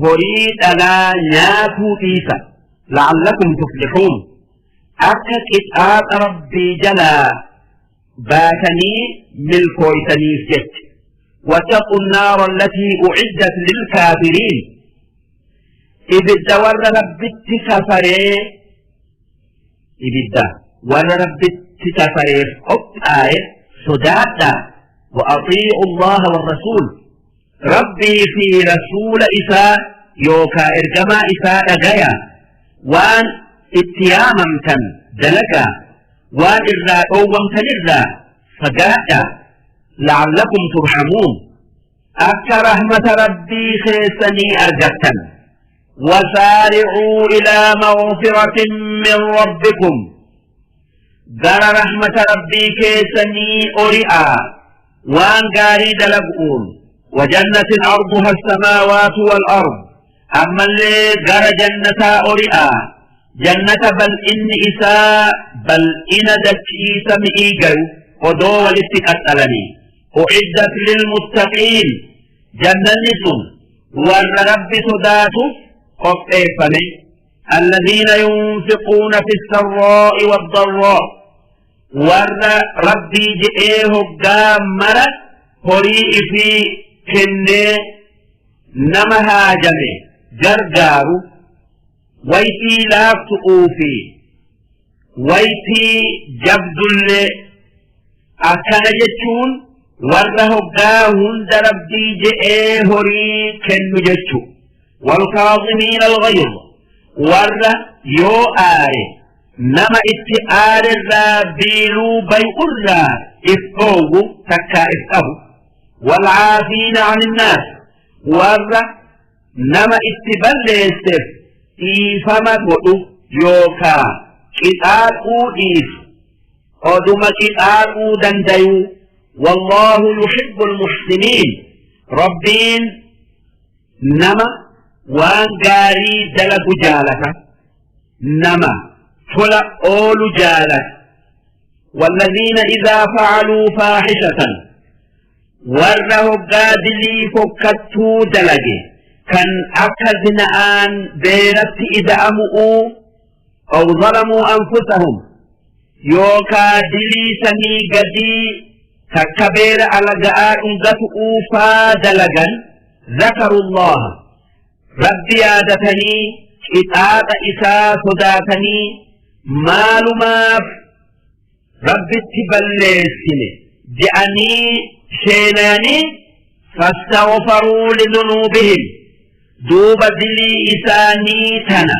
horii dhalaa nyaatuu dhiisa la'allakum tuflixuun akka qixaaxa Rabbii jalaa baatanii milkooytaniif jecha. واتقوا النار التي أعدت للكافرين ibidda warra Rabbitti kafaree ibidda warra Rabbitti kafareef qophaaye sodaadha. وأطيعوا الله والرسول ربي في رسول إساء يوكا إرجما إساء دقيا وان اتياممتن دلقا وان إرا أومتن إرا فقادا لعلكم ترحمون أك رحمة ربي خيسني أرجتن وسارعوا إلى مغفرة من ربكم gara rahmata rabbii keessanii ori'aa waan gaarii dalagu'uun وجنة عرضها السماوات والأرض ammallee gara jannataa ori'aa jannata bal'inni isaa bal'ina dachii sami'ii gayu odoo walitti qaxxalanii أعدت للمتقين jannanni sun warra rabbi sodaatuuf qopheeffame الذين ينفقون في السراء والضراء warra rabbii je'ee hoggaa mara horii ifii kennee nama haajame gargaaru waytii laaftu'uu fi waytii jabdullee akkana jechuun warra hoggaa hunda rabbii je'ee horii kennu jechu والكاظمين الغيظ warra yoo aare nama itti aarerraa biiluu bay'urraa if dhoowwu takkaa if qabu والعافين عن الناس warra nama itti balleesseef dhiifama godhu yookaa qixaaxuu dhiisu oduma qixaaxuu dandayuu والله يحب المحسنين rabbiin nama waan gaarii dalagu jaalata nama tola oolu jaalata والذين إذا فعلوا فاحشة warra hoggaa dilii fokkattuu dalage kan akka zina'aan beeratti ida'amu'uu أو ظلموا أنفسهم yookaa dilii sanii gadii takka beera alaga'aa dhungatu'uu faa dalagan ذكروا الله rabbi yaadatanii qixaaxa isaa sodaatanii maalumaaf rabbitti balleessine je'anii sheenayanii فاستغفروا لذنوبهم duuba dilii isaanii tana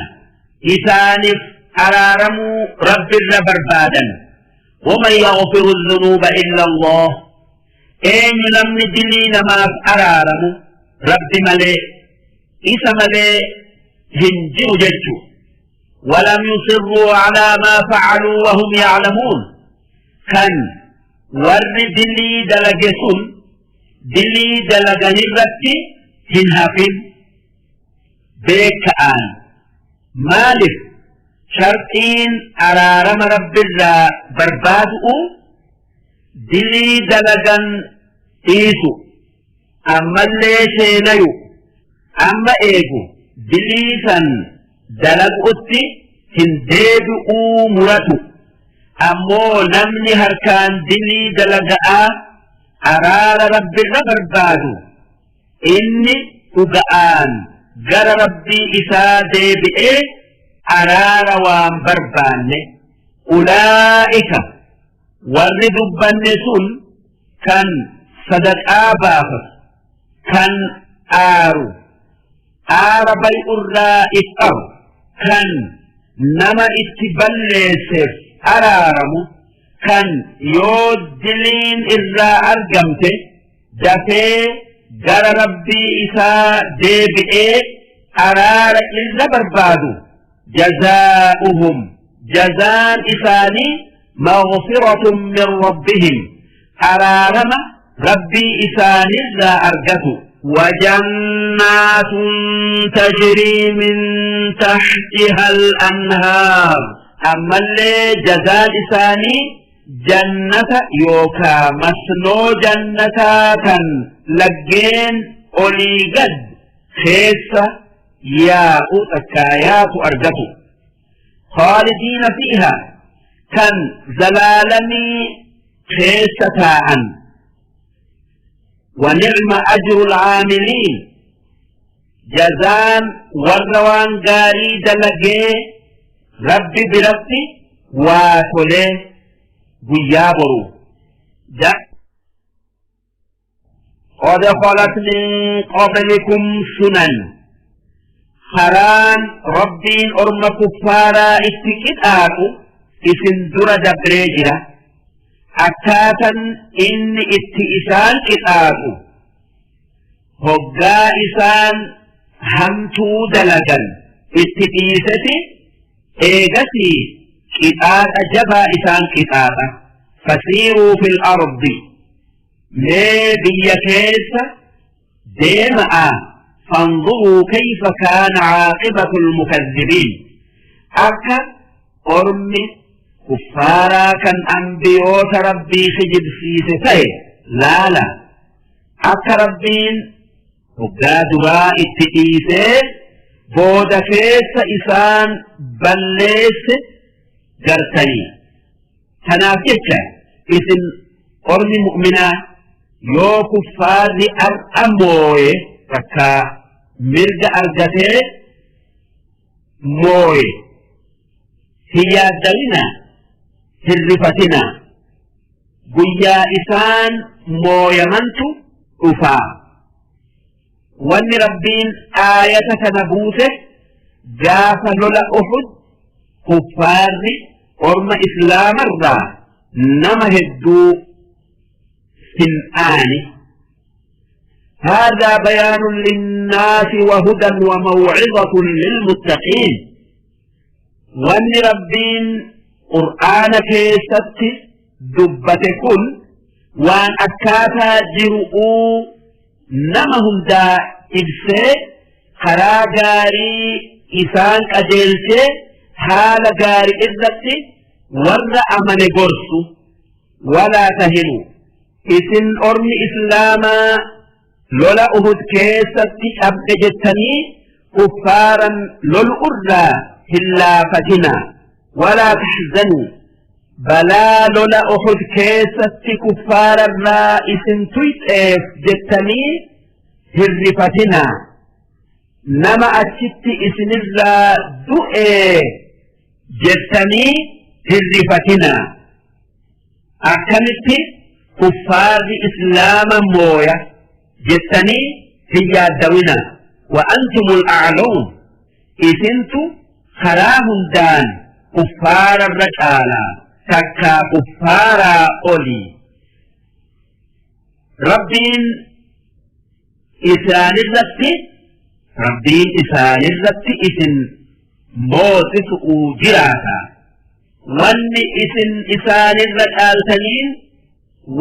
isaaniif araaramuu rabbirra barbaadan ومن يغفر الذنوب إلا الله eenyu namni dilii namaaf araaramu rabbi malee isa malee hin jiru jechu ولم يصروا على ما فعلوا وهم يعلمون kan warri dilii dalage sun dilii dalaganirratti hin hafin beeka'aan maaliif sharxiin araarama rabbirraa barbaadu'u dilii dalagan dhiisu ammallee seenayu amma eegu dilii san dalagu'utti hin deebi'uu muratu ammoo namni harkaan dilii dalaga'aa araara rabbirra barbaadu inni dhuga'aan gara rabbii isaa deebi'ee araara waan barbaanne أولئك warri dubbanne sun kan Sadaqaa baafatu, kan aaru, aara bay'urraa if qabu, kan nama itti balleesseef araaramu, kan yoo diliin irraa argamte dafee gara Rabbii isaa deebi'ee araara irra barbaadu, jazaa'uhum, jazaan isaanii, maghfiratun min rabbihim, araarama Rabbii isaanirraa argatu. وجنات تجري من تحتها الأنهار. أما اللي جزاء إساني jannata yookaa masnoo jannataa kan laggeen olii gad keessa yaa'u takkaa yaatu argatu. Khaalidiina fiiha, kan zalaalamii keessa taa'an. Wa ni'ma ajrul caamiliin, jazaan warra waan gaarii dalagee Rabbi biratti waa tolee guyyaa boru. قد خلت من قبلكم سنن. Karaan Rabbiin orma kuffaaraa itti qixaaxu isin dura dabree jira. Akkaatan inni itti isaan qixaaxu, hoggaa isaan hamtuu dalagan itti dhiiseti, eegasii qixaaxa jabaa isaan qixaaxa. Fasiiruu fil ardi, mee biyya keessa deema'a, fanzuruu kayfa kaana caaqibatu lmukazzibiin, akka ormi kuffaaraa kan ambiyoota Rabbii kijibsiise ta'e laala. Akka Rabbiin hoggaa duraa itti dhiisee booda keessa isaan balleesse gartanii. Tanaaf jecha isin ormi mu'minaa yoo kuffaarri ar'a mooye takkaa mirga argatee mooye hin yaaddawinaa, hin rifatinaa. Guyyaa isaan mooyamantu dhufaa. Wanni Rabbiin aayata kana buuse gaafa lola Uhud kuffaarri orma islaamarraa nama hedduu fin'aani. هذا بيان للناس وهدى وموعظة للمتقين. Wanni Rabbiin Qur'aana keessatti dubbate kun waan akkaataa jiru'uu nama hundaa ibsee, karaa gaarii isaan qajeelchee, haala gaarii irratti warra amane gorsu. Walaa tahinu, isin ormi islaamaa lola Uhud keessatti cabde jettanii kuffaaran lolu irraa hin laafatinaa. Walaa tahzanuu, balaa lola Uhud keessatti kuffaararraa isin tuyxeef jettanii hin rifatinaa. Nama achitti isinirraa du'ee jettanii hin rifatinaa. Akkamitti kuffaarri islaama mooya jettanii hin yaaddawinaa. Wa antumul a'lawun, isintu karaa hundaan kuffaararra caalaa takkaa kuffaaraa olii. Rabbiin isaanirratti isin moosisu'uu jiraata. Wanni isin isaanirra caaltaniin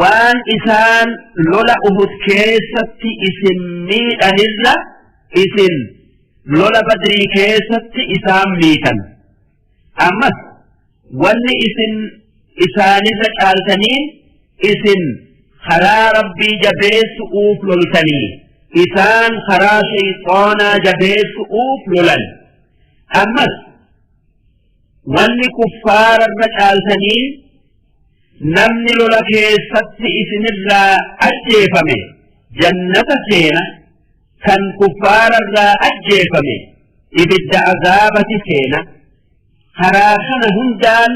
waan isaan lola Uhud keessatti isin miidhanirra isin lola Badrii keessatti isaan miitan. Ammas wanni isin isaanirra caaltaniin isin karaa Rabbii jabeessu'uuf loltanii, isaan karaa shayxaanaa jabeessu'uuf lolan. Ammas wanni kuffaararra caaltanii namni lola keessatti isinirraa ajjeefame jannata seena, kan kuffaararraa ajjeefame ibidda azaabati seena. Karaa kana hundaan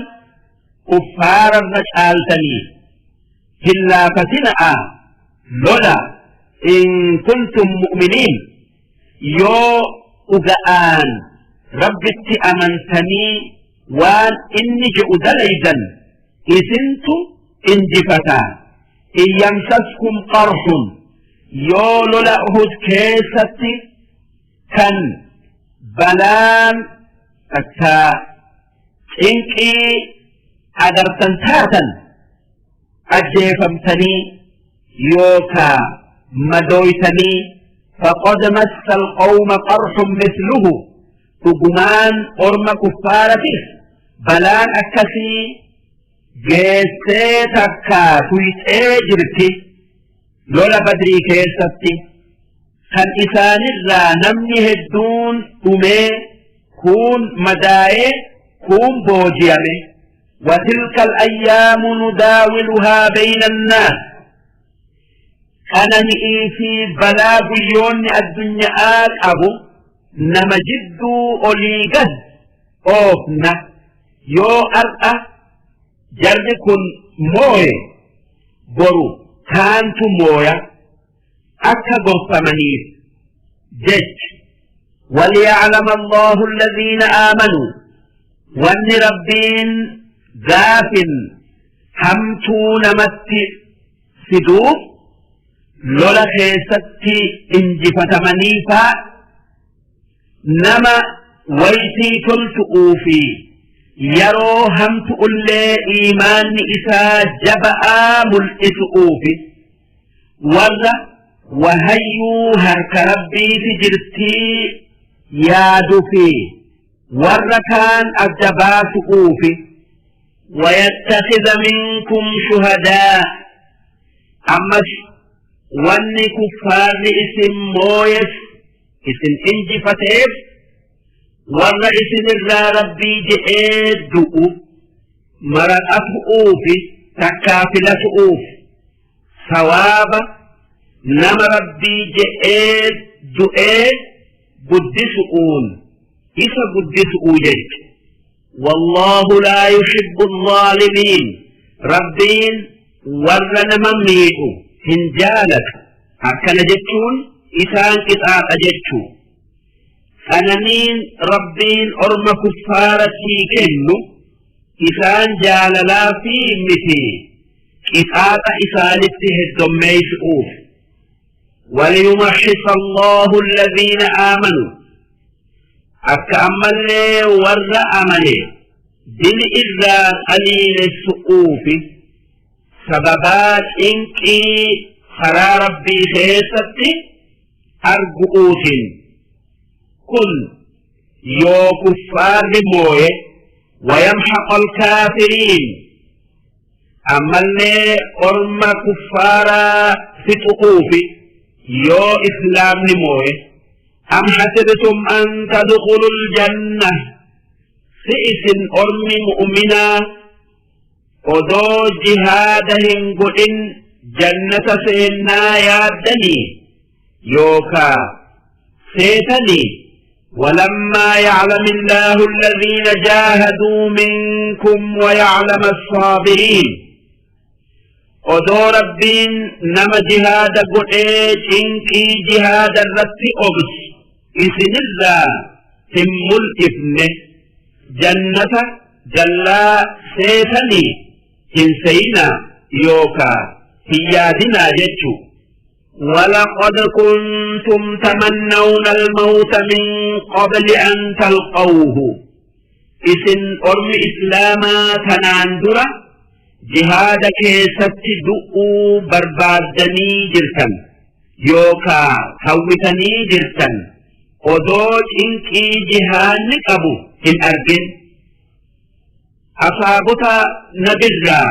kuffaararra caaltanii hin laafatina'a. Lola in kuntum mu'miniin yoo dhuga'aan Rabbitti amantanii waan inni je'u dalaydan isintu injifataa. In yamsaskum qarhun yoo lola Uhud keessatti kan balaan takka cinqii agartan taatan ajjeefamtanii yookaa madooytanii faqad massa alqawma qarhun misluhu dhugumaan orma kuffaaratif balaan akkasii geessee takkaa tuyxee jirti lola badrii keessatti kan isaanirraa namni hedduun dhumee kuun madaa'ee kuun boojiyame وتلك الأيام نداولها بين الناس qanani'ii fi balaa guyyoonni addunya'aa qabu nama jidduu olii gad oofna yoo ar'a jarri kun mooye boru kaantu mooya akka gorfamaniif jecha وليعلم الله الذين آمنوا وان ربين gaafin hamtuu namatti fiduuf lola keessatti injifatamanii faa nama waytii toltu'uu fi yeroo hamtu'ullee iimaanni isaa jaba'aa mul'isu'uufi warra wahayyuu harka rabbiiti jirtii yaadu fi warra kaan adda baasu'uufi ويتخذ منكم شهداء ammas wanni kuffaarri isin mooyes isin injifateef warra isinirraa rabbii je'ee du'u maraqatu'uufi takkaa filatu'uuf sawaaba nama rabbii je'ee du'ee guddisu'uun isa guddisu'uu jecha wallaahu laa yuhibbu الظaalimiin rabbiin warra nama miidhu hin jaalatu akkana jechuun isaan qixaaxa jechuu qananiin rabbiin orma kuffaaratii kennu isaan jaalalaa fi miti qixaaxa isaanitti heddommeeysu'uuf وليمحص الله الذين آمنوا akka ammallee warra amane dili irraa qaliilessu'uufi sababaa cinqii karaa rabbii keessatti argu'uutiin kun yoo kuffaarri mooye wayamhaq alkaafiriin ammallee orma kuffaaraa fixu'uufi yoo islaamni mooye am hasibtum an tadkhulul janna si isin ormi mu'minaa odoo jihaada hin godhin jannata seennaa yaaddanii yookaa seetanii ولما يعلم الله الذين جاهدوا منكم ويعلم الصابرين odoo rabbiin nama jihaada godhee cinqii jihaada irratti obsu isinirraa hin mul'ifne jannata jallaa seetanii hin seyinaa yookaa hin yaadinaa jechuu ولقد كنتم تمنون الموت من قبل أن تلقوه isin ormi islaamaa tanaan dura jihaada keessatti du'uu barbaaddanii jirtan yookaa hawwitanii jirtan odoo cinqii jihaanni qabu hin argin asaabota nabirraa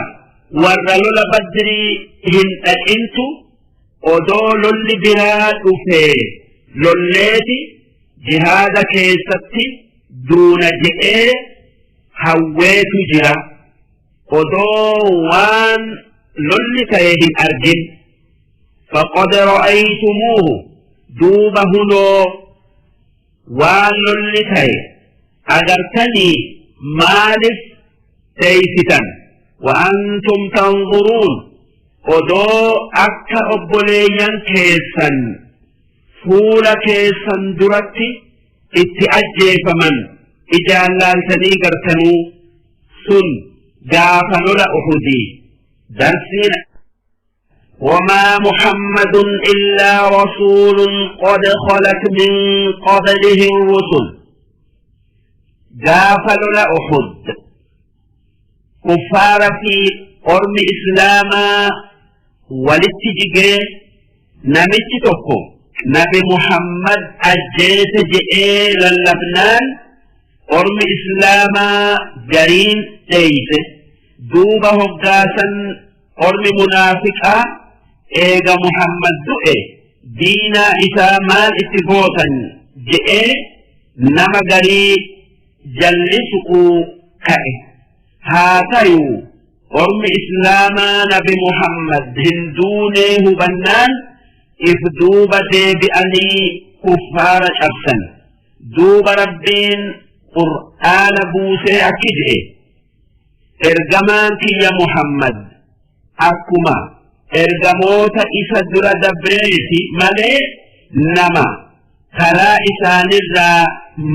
warra lola badrii hin dhaqintu odoo lolli biraa dhufee lolleeti jihaada keessatti duuna je'ee hawweetu jira odoo waan lolli ta'e hin argin faqad ra'aytumuuhu duuba hunoo waan lolli ta'e agartanii maaliif teeysitan wa antum tanzuruun Odoo akka obboleeyyan keessan fuula keessan duratti itti ajjeefaman ijaan laaltanii gartanuu sun gaafa lola Uhudii darsiin. وما محمد إلا رسول قد خلت من قبله الرسل. Gaafa lola Uhud kuffaara fi ormi islaamaa walitti jigee, namichi tokko Nabi Muhammad ajjeese je'ee lallabnaan, ormi islaamaa gariin dheeyse. Duuba hoggaasan ormi munaafiqaa, eega Muhammad du'e diinaa isaa maal itti gootan je'ee nama garii jallisu'uu ka'e. Haa tayuu ormi islaamaa Nabi Muhammad hin duunee hubannaan if duuba deebi'anii kuffaara cabsan. Duuba Rabbiin Qur'aana buusee akki je'e: ergamaan kiyya Muhammad akkuma ergamoota isa dura dabreeti malee nama karaa isaanirraa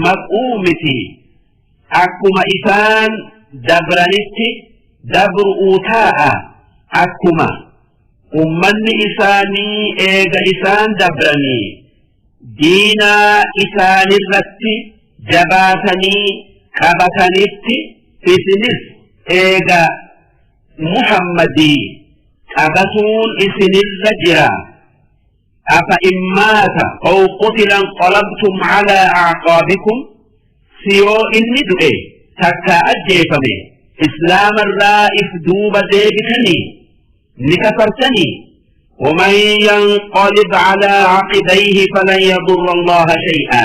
maquu miti. Akkuma isaan dabranitti dabru'uu taa'a. Akkuma ummanni isaanii eega isaan dabranii diinaa isaanirratti jabaatanii qabatanitti, isinis eega Muhammadii qabatuun isinirra jira. أفإن مات أو قتل انقلبتم على أعقابكم. Si yoo inni du'e takka ajjeefame islaamarraa if duuba deebitanii ni kafartanii? ومن ينقلب على عقبيه فلن يضر الله شيئا.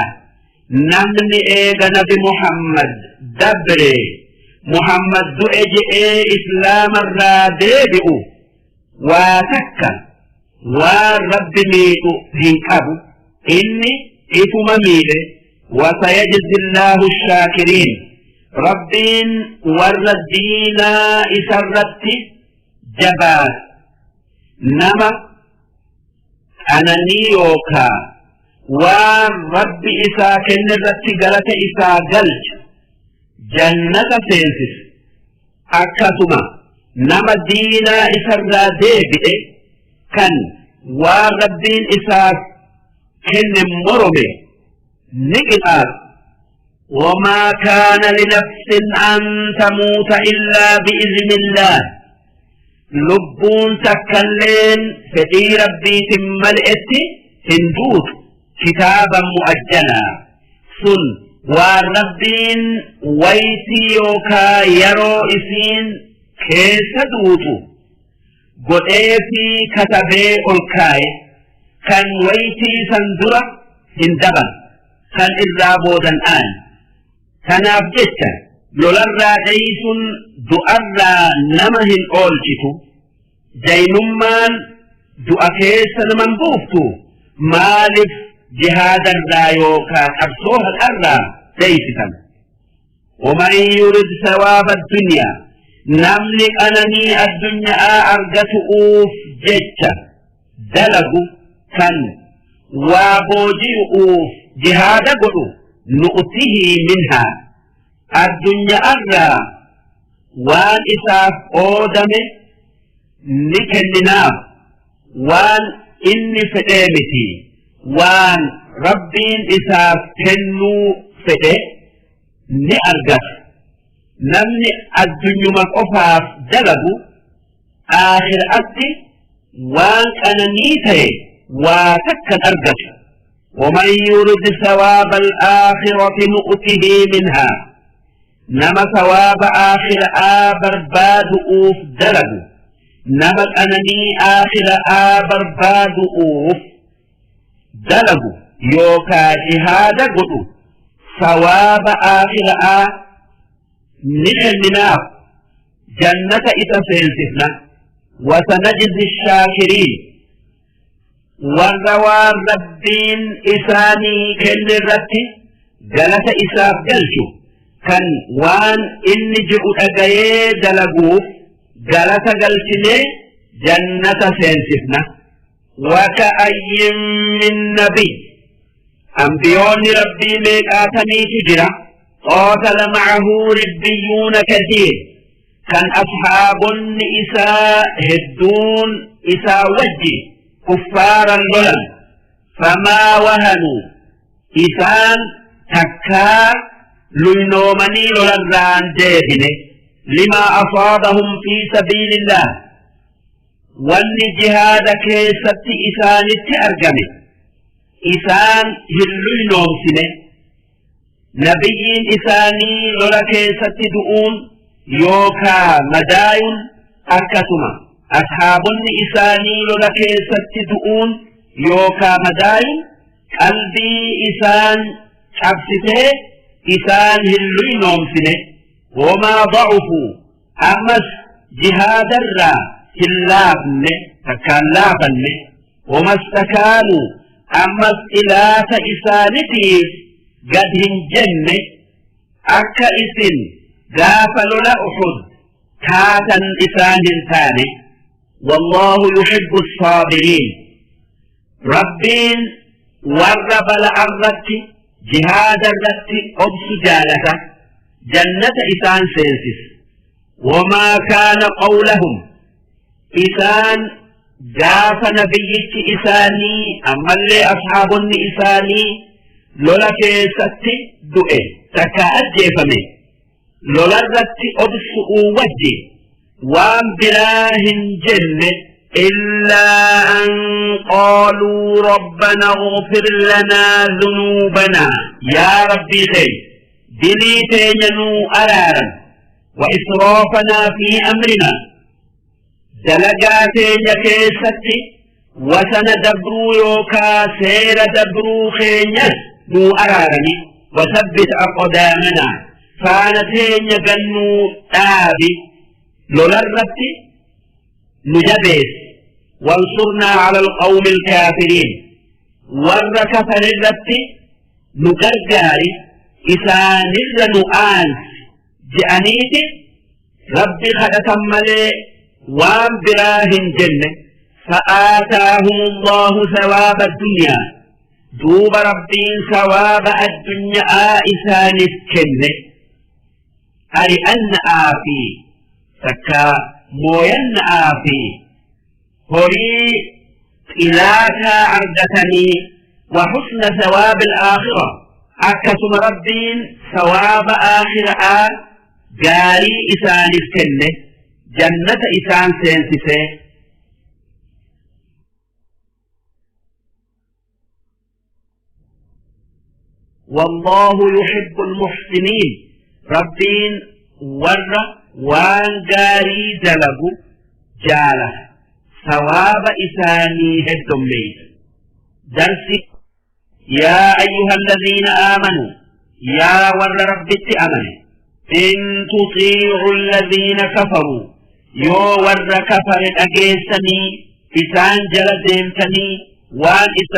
Namni eega Nabi Muhammad dabre, Muhammad du'e je'ee islaamarraa deebi'u, waa takka waan Rabbi miidhu hin qabu, inni ifuma miidhe. وسيجزي الله الشاكرين. Rabbiin warra diinaa isarratti jabaat, nama qananii yookaa waan Rabbi isaa kenne irratti galata isaa galcha jannata seensisa. Akkasuma nama diinaa isarraa deebi'e kan waan Rabbiin isaaf kenne morome ni qixaaxa. وما كان لنفس أن تموت إلا بإذن الله. Lubbuun takkalleen fedhii Rabbiitin mal'etti hin duutu. كتابا مؤجلا, sun waan Rabbiin waytii yookaa yeroo isiin keessa duutu godhee fi katabee ol kaaye, kan waytii san dura hin daban, kan irraa boodan aan. Kanaaf jecha lolarraa dheeysun du'arraa nama hin oolchitu. Jaynummaan du'a keessa naman buuftu. Maaliif jihaadarraa yookaa qabsoo haqarraa dheeysitan? ومن يرد ثواب الدنيا, namni qananii addunyaa argatu'uuf jecha dalagu, kan waa booji'uuf jihaada godhu, نؤته منها, addunyaarraa waan isaaf oodame ni kenninaaf. Waan inni fedhee miti, waan Rabbiin isaaf kennuu fedhe ni argata. Namni addunyuma qofaaf dalagu aakhiraatti waan qananii ta'e waa takkan argatu. ومن يرد ثواب الآخرة نؤته منها. Nama sawaaba aakhiraa barbaadu'uuf dalagu, nama qananii aakhiraa barbaadu'uuf dalagu yookaa jihaada godhu, sawaaba aakhiraa ni kenninaaf, jannata isa seensifna. وسنجزي الشاكرين. Warra waan Rabbiin isaanii kenne irratti galata isaaf galchu, kan waan inni jedhu dhagayee dalaguuf galata galchinee. Jannata seensifna. Waka'ayyin min nabiy, ambiyoonni Rabbii meeqaatamiitu jira, qaatala ma'ahu ribbiyuuna kasiir, kan ashaabonni isaa hedduun isaa wajji kuffaaran lolan. Famaa wahanuu, isaan takkaa luynoomanii lolarraan deebine, limaa asaabahum fi sabiilillah, wanni jihaada keessatti isaanitti argame isaan hin luynoomsine. Nabiyyiin isaanii lola keessatti du'uun yookaa madaayuun, akkasuma ashaabonni isaanii lola keessatti du'uun yookaa madaayuun, qalbii isaan cabsitee isaan hin luynoomsine. Wamaa da'ufuu, ammas jihaadarraa hin laafne, takkaan laafanne. Wamastakaanuu, ammas ilaata isaanitiif gad hin jenne, akka isin gaafa lola Uhud taatan isaan hin taane. Wallaahu yuhibbu saabiriin, Rabbiin warra bala'arratti jihaada irratti obsu jaalata, jannata isaan seensisa. Wamaa kaana qawlahum, isaan gaafa nabiyyichi isaanii ammallee ashaabonni isaanii lola keessatti du'e takka ajjeefame lolarratti obsu'uu wajji waan biraa hin jenne, إلا أن قالوا ربنا اغفر لنا ذنوبنا، يا ربي خير دلي تينو أرارا، وإسرافنا في أمرنا، dalagaa teenya keessatti wasana dabruu yookaa seera dabruu keenyas nuu araarami, wasabbit aqdaamanaa, faana teenya gannuu dhaabi, lolarratti nu jabeessi, wansurnaa ala alqawmi alkaafiriin, warra kafarirratti nu gargaari, isaanirra nu aansi je'aniiti Rabbi kadhatan malee waan biraa hin jenne. Fa'aataahum Allahu sawaaba addunyaa, duuba Rabbiin sawaaba addunyaa isaaniif kenne, ari'anna'aa fi takka mooyanna'aa fi horii xilaataa argatanii, wa husna sawaabi al-aakhira, akkasuma Rabbiin sawaaba aakhiraa gaarii isaaniif kenne, jannata isaan seensisee. والله يحب المحسنين، ربين ور وان gaarii dalagu jaalata, sawaaba isaanii heddummeeysa. Darsi: يا أيها الذين آمنوا، يا ور ربت أمنه، إن تطيعوا الذين كفروا، yoo warra kafare dhageessanii isaan jala deemtanii waan isa